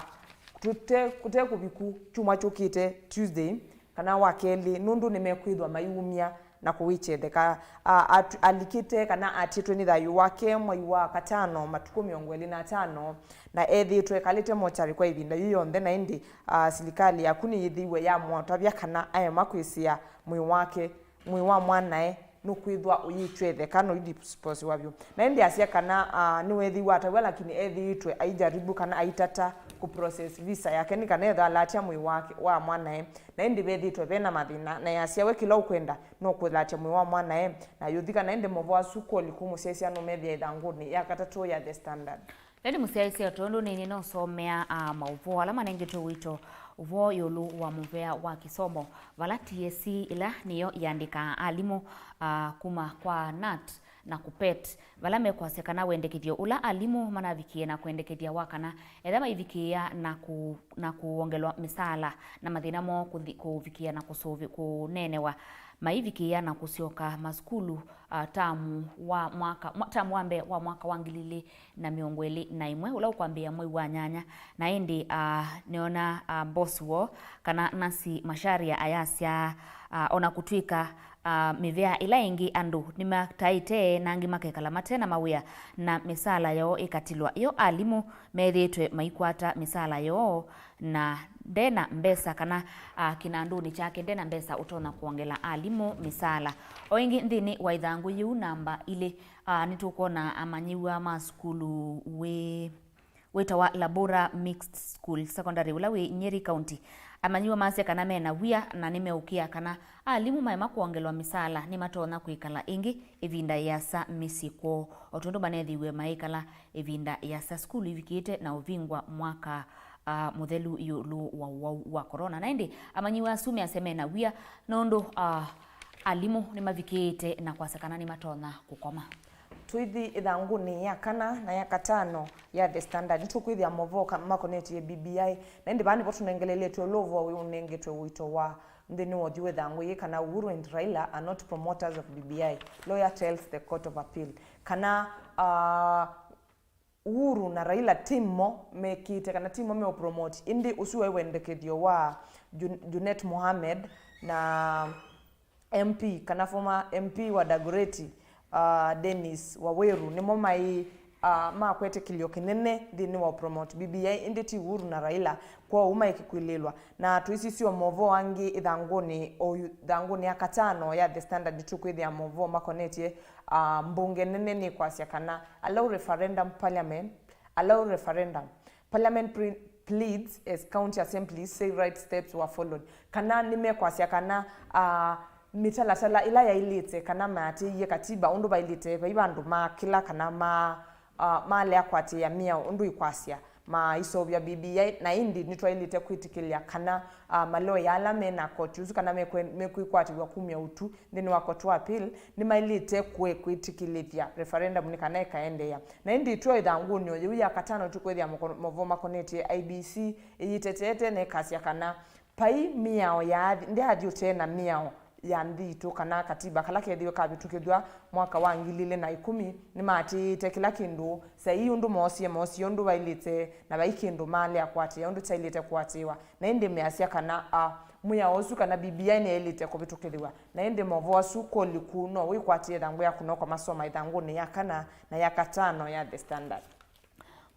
tũte, kũte kũviku kyumwa kyũkĩte Tuesday, kana wa kelĩ, nũndũ nĩmekwĩthwa maiumya na kũwĩkya ĩtheka. A-, at-, alikĩte kana atĩtwe nĩ thayũ wake mwai wa katano, matukũ mĩongo ĩlĩ na atano, na ethĩĩtwe ekalĩte mochari kwa ĩvinda yĩu yonthe, na ĩndĩ, a, silikalĩ yaku nĩyĩthĩiwe yamũatavya kana aema kwĩsĩa mwĩĩ wake, mwĩĩ wa mwanae nũkwĩthwa ũyĩtw'e ĩtheka, noidisposiwa vyũ. Na ĩndĩ asya kana, a, nĩweethĩiwe atavw'a, lakini ethĩĩtwe aijaribu kana aitata kũprocess visa yake nĩ kana ethwa alatya mwĩĩ wake, wa mwanae. Na ĩndĩ vethĩĩtwe ve na mathĩna, na yasya we kĩla ũkwenda no kũlatya mwĩĩ wa mwanae na ayũthika. Na ĩndĩ maũvoo asu koli kũmũsyaĩsya nũmethĩa ĩthangũnĩ ya katatũ ya The Standard. Ĩndĩ mũsyaĩsya, tondũ nĩnĩ nũsomea, a, maũvoo ala manengetwe ũito Ũvoo ĩũlũ wa mũvea wa kĩsomo, vala T S C ĩla nĩyo ĩandĩkaa alimũ, ah, kuma kwa nat na KUPPET, vala mekwasya kana wendekethyo ũla alimũ manavikĩie na kwendekethya wa kana etha maivikĩĩa na kũ-, na kũongelwa mĩsaala na mathĩna moo kũthi-, kũvikĩĩa na kũsũvi-, kũneenewa, maivikĩĩa na kũsyoka masukulu, ah, tamu wa mwaka, mwa-, tamu wa mbee wa mwaka wa ngili ilĩ na mĩongo ĩlĩ na ĩmwe, ũla ũkwambĩĩa mwei wa nyanya. Na ĩndĩ, ah, nĩona, ah, boss woo, kana Nancy Macharia ayasya, ah, ona kũtw'ĩka, ah, mĩvea ĩla ĩngĩ andũ nĩmataĩte na angĩ makekala mate na mawĩa na mĩsaala yoo ĩkatilwa, yo alimũ methĩĩtwe maikwata mĩsaala yoo na ndena mbesa, kana, ah, kĩnandũnĩ kyake ndena mbesa ũtonya kwongela alimũ mĩsaala. O ĩngĩ nthĩnĩ wa ĩthangũ yĩu namba ilĩ, ah, nĩtũkwona amanyĩw'a ma sukulu wĩ, wĩtawa Labora Mixed School Secondary, ũla wĩ Nyeri County. Amanyĩw'a masya kana mena wia na nĩmeũkĩa kana alimũ maema kwongelwa mĩsaala nĩmatonya kwĩkala ĩngĩ ĩvinda yĩasa mĩsyĩ kwoo, o tondũ manethĩiwe maĩkala ĩvinda yĩasa sukulu ivikĩte na ũvingwa mwaka, ah, mũthelu ĩũlũ wa ũwau wa corona. Na ĩndĩ amanyĩw'a asu measya mena wia nũndũ, ah, alimũ nĩmavikĩĩte na kwasya kana nĩmatonya kũkoma. Tũithi ĩthangũnĩ ya kana na ya katano ya The Standard, nĩtũkwĩthĩa maũvoo ka-, makonetye B B I, na ĩndĩ vaa nĩvo tũnengeleletwe ũla ũvoo ũnengetwe ũito wa nthĩnĩ wa ũthyũ wa ĩthangũ yĩĩ, kana Uhuru and Raila are not promoters of B B I, lawyer tells the Court of Appeal. Kana, ah, Uhuru na Raila ti mo mekĩte, kana ti mo meũpromote, ĩndĩ ũsu waĩ wendekethyo wa Jun-, Junet Mohamed na M P, kana former M P wa Dagoretti, ah, Dennis Waweru, nĩmo maĩ, ah, ma kwetĩkĩlyo kĩnene nthĩnĩ wa ũpromote B B I, ĩndĩ ti Uhuru na Raila. Kwoou maĩkĩkw'ĩlĩĩlwa. Na tũisisya maũvoo angĩ ĩthangũnĩ, o yu-, ĩthangũnĩ ya katano ya The Standard, nĩtũkwĩthĩa maũvoo makonetye, ah, mbunge nene nĩkwasya kana allow referendum parliament, allow referendum. Parliament pre-, pleads as county assemblies say right steps were followed. Kana nĩmekwasya kana, ah, mĩtalatala ĩla yaĩlĩte kana maatĩĩie katiba ũndũ vaĩlĩte, vai vandũ maakĩla kana ma-, ah, maalea kũatĩĩa mĩao ũndũ ĩkwasya, maiseũvya B B I, na ĩndĩ nĩtwaĩlĩte kwĩtĩkĩlya kana, ah, maloya ala me na koti ũsu kana mekwe-, mekwĩkwatĩw'a kumya ũtwi nthĩnĩ wa Court wa Appeal nĩmaĩlĩte kwe-, kwĩtĩkĩlĩthya referendum nĩ kana ĩkaendeea. Na ĩndĩ twĩ o ĩthangũnĩ o yĩu ya katano, tũkwĩthĩa moko-, maũvoo makonetye I E B C ĩyĩteteete na ĩkasya kana vai mĩao yaathi-, ndyathi ũtee na mĩao ya nthĩ itũ kana katiba kala keethĩiwe kavĩtũkĩthw'a mwaka wa ngili ilĩ na ĩkũmi, nĩmaatĩĩte kĩla kĩndũ saii ũndũ moosie, moosie ũndũ vaĩlĩte, na vai kĩndũ maalea kũatĩĩa ũndũ kyaĩlĩte kũatĩĩwa. Na ĩndĩ measya kana, a, mwĩao ũsu kana B B I nĩyaĩlĩte kũvĩtũkĩthĩw'a. Na ĩndĩ maũvoo asu kũliku no wĩkwatĩe ĩthangũ yaku no kwa masoma ĩthangũnĩ ya kana na ya katano ya The Standard.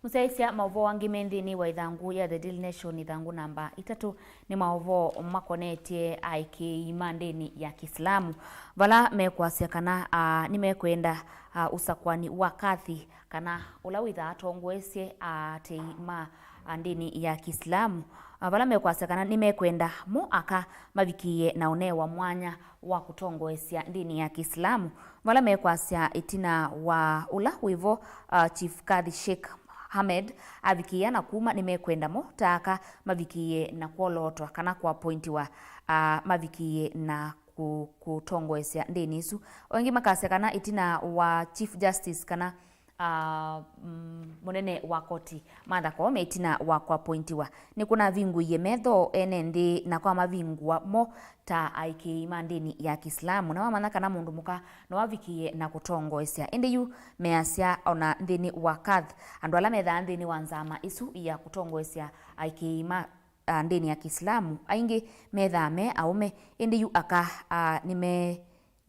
Mũsyaĩĩsya, maũvoo angĩ me nthĩnĩ wa ĩthangũ ya The Daily Nation, ĩthangũ namba itatũ, nĩ maũvoo makonetye aĩkĩĩi ma ndĩni ya Kĩsilamu, vala mekwasya kana, a, nĩmekwenda, a, ũsakwani wa kadhi, kana ũla wĩthaa atongoesye aatĩĩi ma, a, ndĩni ya Kĩsilamu, a, vala mekwasya kana nĩmekwenda mo aka mavikĩĩe na ũnewa mwanya wa kũtongoesya ndĩni ya Kĩsilamu, vala mekwasya ĩtina wa ũla wĩvo, uh, Chief Kadhi Sheikh Ahmed avikĩĩa na kuma, nĩmekwenda mo ta aka mavikĩĩe na kwolootwa kana kũapointiwa, uh, mavikĩĩe na kũ-, kũtongoesya ndĩni isu. O ĩngĩ makasya kana ĩtina wa Chief Justice kana, ah, mm, mũnene wa koti Martha Koome ĩtina wa kũapointiwa, nĩkũnavingũie metho ene nthĩ na kwamavingũa mo ta aĩkĩĩi ma ndĩni ya Kĩsilamu, na wamanya kana mũndũ mũka no avikĩĩe na kũtongoesya. Ĩndĩ yu measya ona nthĩnĩ wa kadh, andũ ala methaa nthĩnĩ wa nzama ĩsu ya kũtongoesya aĩkĩĩi ma, a, ndĩni ya Kĩsilamu, aingĩ methaa me aũme, ĩndĩ yu aka, a, nĩme-,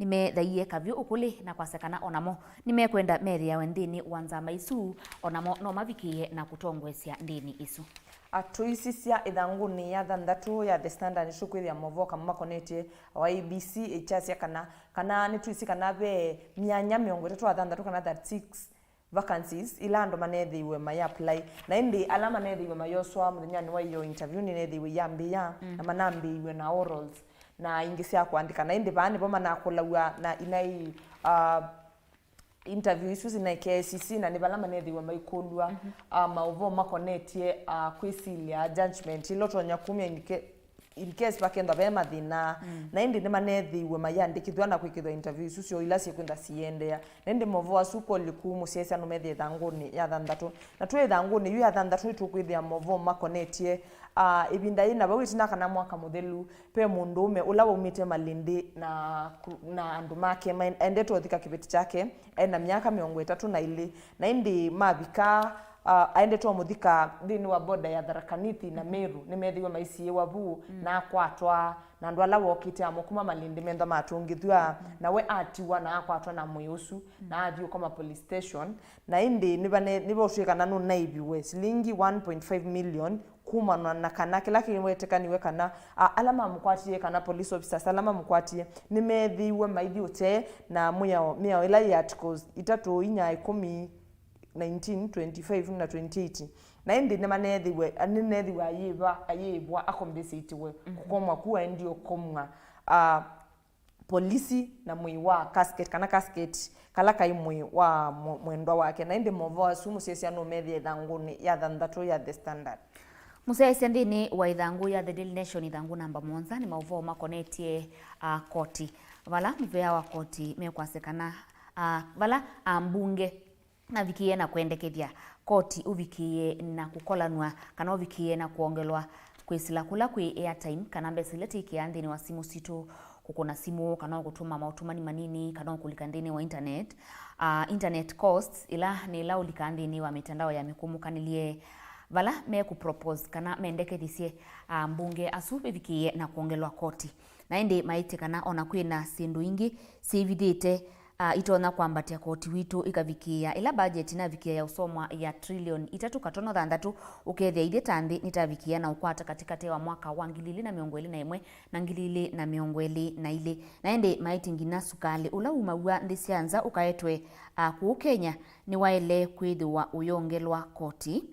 nĩmethaie kavyũ ũkũlĩ na kwasya kana onamo nĩmekwenda methĩawe nthĩnĩ wa nzama isu, onamo no mavikĩĩe na kũtongoesya ndĩni isu. A, tũisisya ĩthangũnĩ ya thanthatũ ya The Standard, nĩtũkwĩthĩa maũvoo kamwe makonetye o I E B C ĩkyasya kana, kana nĩtwĩsĩ kana ve myanya mĩongo ĩtatũ na thanthatũ kana thirty-six vacancies ila andũ maneethĩiwe mai apply. Na ĩndĩ ala maneethĩiwe mayoswa mũthenyanĩ wa ĩyo interview nĩneethĩiwe iyambĩĩa, mm, na manambĩĩiwe na orals na ingĩ sya kũandĩka. Na ĩndĩ vaa nĩvo manakũlaw'a na inai, uh, interview isu sinaĩ K I C C, na nĩ vala manethĩiwe maikũlw'a, ah, maũvoo makonetye, ah, kwĩsilya judgment ĩla ũtonya kumya in ca-, in case vakethwa ve mathĩna. Na ĩndĩ nĩmanethĩiwe mayĩandĩkĩthw'a na kwĩkĩthw'a interview isu syoo ila syĩkwĩtha siendeea. Na ĩndĩ maũvoo asu koli kuu mũsyaĩĩsya nũmethĩa ĩthangũnĩ ya thanthatũ. Na twĩ ĩthangũnĩ yu ya thanthatũ, nĩtũkwĩthĩa maũvoo makonetye, ah, ĩvinda yĩna vau ĩtina kana mwaka mũthelu, ve mũndũũme ũla waumĩte Malindi na, na andũ make maendete ũthika kĩveti kyake, ena myaka mĩongo ĩtatũ na ĩlĩ. Na ĩndĩ mavika, ah, aendete ũmũthika nthĩnĩ wa border ya Tharaka Nithi na Meru, nĩmethĩiwe maisiĩĩwa vu, na akwatwa, na andũ ala wokĩte amo kuma Malindi methwa matũngĩthw'a, na we atiwa na akwatwa na mwĩĩ ũsu, na athi ũkoma police station. Na ĩndĩ nĩvane-, nĩvaũtw'ĩkana nũnaiviwe silingi one point five million kumana na kana kĩla kĩwetekaniwe kana, a, ala mamũkwatie kana police officers ala mamũkwatie nĩmeethĩiwe maithi ũtee na mwĩao, mĩao ĩla yĩ articles itatũ, inya, ĩkũmi, nineteen, twenty-five na twenty-eight. Na ĩndĩ nĩmaneethĩiwe, nĩneethĩiwe ayĩva, ayĩĩvwa akombesĩtiwe kũkomwa ku aendie ũkomwa, a, polisi na mwĩĩ wa casket, kana casket kala kaĩ mwĩĩ wa mwe-, mwendwa wake. Na ĩndĩ maũvoo asu mũsyaĩĩsya nũmethĩa ĩthangũnĩ ya thanthatũ ya The Standard. Mũsyaĩĩsya nthĩnĩ wa ĩthangũ ya The Daily Nation, ĩthangũ namba mũonza, nĩ maũvoo makonetye, ah, koti, vala mũvea wa koti mekwasya kana, ah, vala ambunge mavikĩie na kwendekethya koti ũvikĩie na kũkolanw'a kana ũvikĩie na kwongelwa kwĩsĩla kũla kwĩ airtime kana mbesa ila twĩkĩaa nthĩnĩ wa simũ sitũ, kũkũna simũ, kana o kũtũma maũtũmani manini, kana o kũlika nthĩnĩ wa internet. Ah, internet costs, ĩla nĩ ĩla ũlikaa nthĩnĩ wa mĩtandao ya mĩkũmũkanĩlye, vala mekũpropose kana mendekethisye, ah, mbunge asu ĩvikĩie na kwongelwa koti. Na ĩndĩ maĩtye kana o na kwĩ na syĩndũ ingĩ syĩvithĩte, ah, itonya kwambatya koti witũ ĩkavikĩĩa ĩla mbajeti navikĩĩa ya ũsomwa ya trilioni itatũ katono thanthatũ, ũkethĩa ithyĩ ta nthĩ nĩtavikĩĩa na ũkwata katĩkatĩ wa mwaka wa ngili ilĩ na mĩongo ĩlĩ na ĩmwe na ngili ilĩ na mĩongo ĩlĩ na ilĩ. Na ĩndĩ maĩtye nginya sukalĩ ũla umaw'a nthĩ sya nza ũkaetwe, ah, kũũ Kenya nĩwaĩle kwĩthĩwa ũyongelwa koti.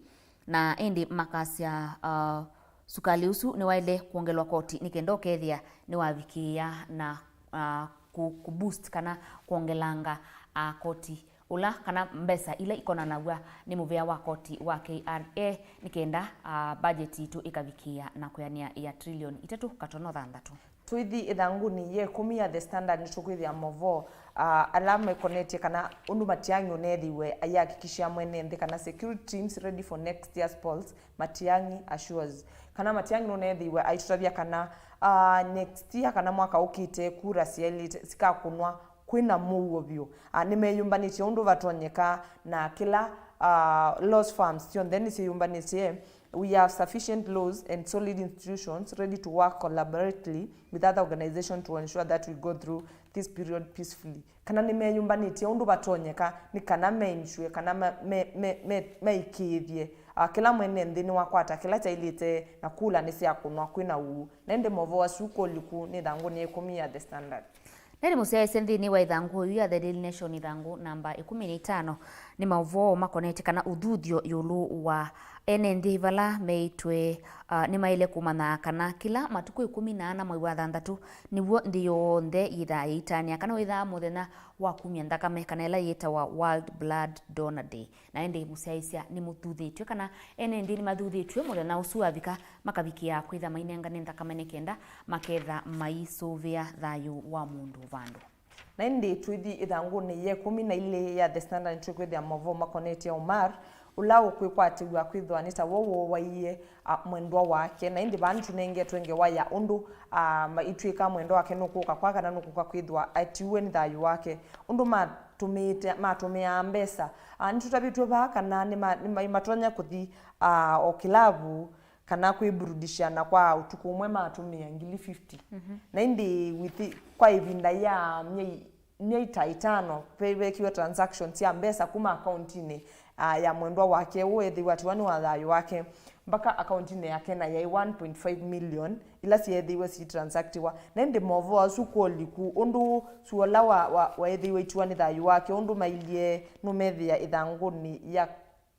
Na ĩndĩ makasya, uh, sukalĩ ũsu nĩwaĩle kwongelwa koti nĩ kenda ũkethĩa nĩwavikĩĩa na, uh, kũ, kũ boost kana kwongelanga, uh, koti ũla kana mbesa ila ikonanaw'a nĩ mũvea wa koti wa K R A nĩ kenda, uh, budget yitũ ĩkavikĩĩa na kwĩanĩa ya trilioni itatũ katono thanthatũ. Tũithi ĩthangũnĩ ya ĩkũmi ya The Standard, nĩtũkwĩthĩa maũvoo, ah, ala mekonetye kana ũndũ Matiang'i ũneethĩiwe ayĩhakikishĩa mwene nthĩ kana security teams ready for next year's polls, Matiang'i assures. Kana Matiang'i nũneethĩiwe aitũtavya kana, ah, next year kana mwaka ũkĩte, kura syaĩlĩte sikakũnwa kwĩna mũuo vyũ. Ah, nĩmeyũmbanĩtye ũndũ vatonyeka na kĩla, ah, laws firms syonthe nĩsyĩyũmbanĩtye. We have sufficient laws and solid institutions ready to work collaboratively with other organizations to ensure that we go through this period peacefully. Kana nĩmeyũmbanĩtye ũndũ vatonyeka nĩ kana me ensure kana me, me, me, me, meĩkĩĩthye, ah, kĩla mwene nthĩ nĩwakwata kĩla kyaĩlĩte na kula nĩsyakũnwa kwĩna ũu. Na ĩndĩ maũvoo asu kũliku nĩ ĩthangũnĩ ya ĩkũmi ya The Standard. Na ĩndĩ mũsyaĩĩsya nthĩnĩ wa ĩthangũ yu ya The Daily Nation, ĩthangũ namba ĩkũmi na itano, nĩ maũvoo makonetye kana ũthuthyo ĩũlũ wa ene nthĩ vala meĩtwe, ah, nĩmaĩle kũmanya kana kĩla matukũ ĩkũmi na ana mwei wa thanthatũ nĩw'o nthĩ yonthe yĩthaa yĩitanĩa kana wĩthaa mũthenya wa kumya nthakame, kana ĩla yĩtawa World Blood Donor Day. Na ĩndĩ mũsyaĩĩsya nĩmũthuthĩtw'e kana ene nthĩ nĩmathuthĩtw'e mũthenya ũsu wavika makavikĩĩa kwĩtha mainengane nthakame nĩ kenda maketha maisũvĩa thayũ wa mũndũ vandũ. Na ĩndĩ tũithi ĩthangũnĩ ya ĩkũmi na ilĩ ya The Standard, nĩtũkwĩthĩa maũvoo makonetye Omar, ũla ũkwĩkwatĩw'a kwĩthwa nĩ ta wo wooaie, a, mwendwa wake. Na ĩndĩ vaa nĩtũnengetwe ngewa ya ũndũ, a, ma-, itw'ĩka mwendwa wake nũkũka kwa kana nũkũka kwĩthwa atiwe nĩ thayũ wake. Ũndũ matũmĩĩte, matũmĩaa mbesa. A, nĩtũtavĩtw'e vaa kana nĩma-, nĩma-, matonya kũthi, a, o kĩlavu kana kwĩburudisha, na kwa ũtukũ ũmwe matũmĩa ngili fifty. Na ĩndĩ within, kwa ĩvinda ya myei, myei ta ĩtano, ve-, vekiwe transactions sya mbesa kuma akauntinĩ, ah, ya mwendwa wake ũũ ethĩwa atiwa nĩ wa thayũ wake mpaka akauntinĩ yake, na yaĩ one point five million ila syeethĩiwe sitransactiwa. Na ĩndĩ maũvoo asu kũliku ũndũ suola wa, wa, waethĩiwe itiwa nĩ thayũ wake ũndũ mailyĩ nũmethĩa ĩthangũnĩ ya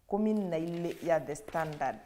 kũmi na ilĩ ya The Standard.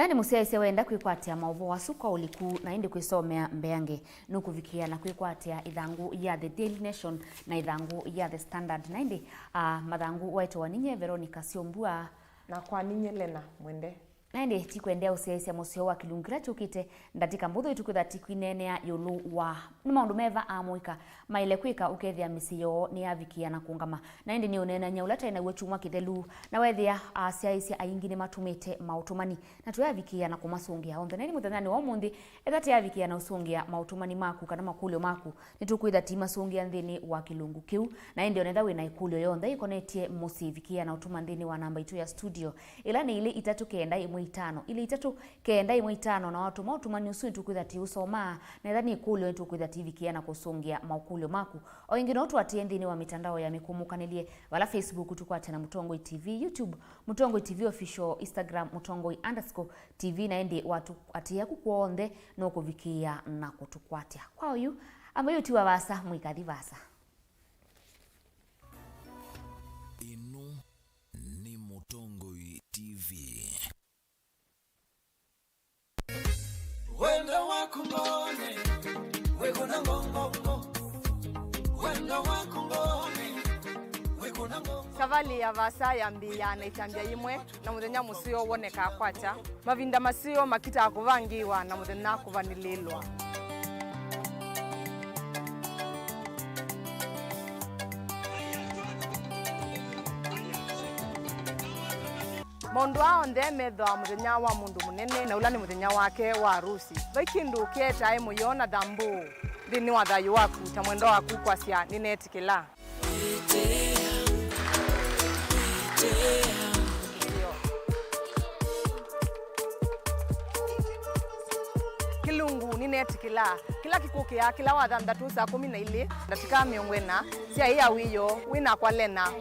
Na ĩndĩ mũsyaĩĩsya wenda kwĩkwatĩa maũvoo asu kwa ũliku na ĩndĩ kwĩsomea mbeange, nũkũvikĩĩa na kwĩkwatĩa ĩthangũ ya The Daily Nation na ĩthangũ ya The Standard. Na ĩndĩ, ah, mathangũ waĩtwe wa ninyie Veronica Syombua. Na kwa ninyie Lena Mwende. Na ĩndĩ tikwendea ũsyaĩĩsya mũseo wa kĩlungu kĩla kyũkĩte, ndatĩka mbũthũ ĩtũkwĩtha tikwineenea ĩũlũ wa nĩ maũndũ meva amũika maĩle kwĩka ũkethĩa mĩsyĩ yoo nĩyavikĩĩa na kũngama. Na ĩndĩ nĩũneenany'a ũla twaĩ naw'o kyumwa kĩthelu, na weethĩa asyaĩĩsya aingĩ nĩmatũmĩte maũtũmani, na tũyavikĩĩa na kũmasũngĩa onthe. Na ĩndĩ mũthenyanĩ wa ũmũnthĩ, ethĩwa tũyavikĩĩa na ũsũngĩa maũtũmani maku kana makũlyo maku, nĩtũkwĩtha tũimasũngĩa nthĩnĩ wa kĩlungu kĩu. Na ĩndĩ onetha wĩ na ĩkũlyo yonthe ĩkonetye mũsyĩ, vikĩĩa na ũtũma nthĩnĩ wa namba itũ ya studio, ĩla nĩ ilĩ itatũ kenda ĩmwe itano, ilĩ itatũ kenda ĩmwe itano, na watũma ũtũmani ũsu nĩtũkwĩtha tũiũsomaa, na ethĩwa nĩ ĩkũlyo nĩtũkwĩtha tũivikĩĩa na kũsũngĩa maũkũlyo maku. O ĩngĩ no tũatĩĩe nthĩnĩ wa mĩtandao ya mĩkũmũkanĩlye, vala Facebook tũkwatana Mũtongoi T V, YouTube Mũtongoi T V Official, Instagram Mũtongoi underscore T V, na ĩndĩ watũatĩĩa ku kw'onthe no kũvikĩĩa na kũtũkwatya. Kwa oyu, amba yu ti wa vaasa, mũikathi vaasa. Ĩno nĩ Mũtongoi T V. Wendo waku mbone, wĩkũna ngongongo. Wendo waku mbone, wĩkũna ngongo. Savalĩ ya vaasa yambĩĩaa na ĩtambya yĩmwe, na mũthenya mũseo wonekaa kwakya. Mavinda maseo makitaa kũvangĩĩwa, na mũthenya kũvanĩlĩĩlwa. Maũndũ aa onthe methĩawa mũthenya wa mũndũ mũnene, na ũla nĩ mũthenya wake wa arusi. Vai kĩndũ kĩetae mũyo na thambũũ nthĩnĩ wa thayũ waku, ta mwendwa waku kwasya, "Nĩneetĩkĩla." Kĩlungu, "Nĩneetĩkĩla." Kĩla kĩkũkĩa kĩla wa thanthatũ saa kũmi na ilĩ ndatĩka mĩongo ĩna sya ĩĩ ya wĩoo, wĩ nakwa Lena.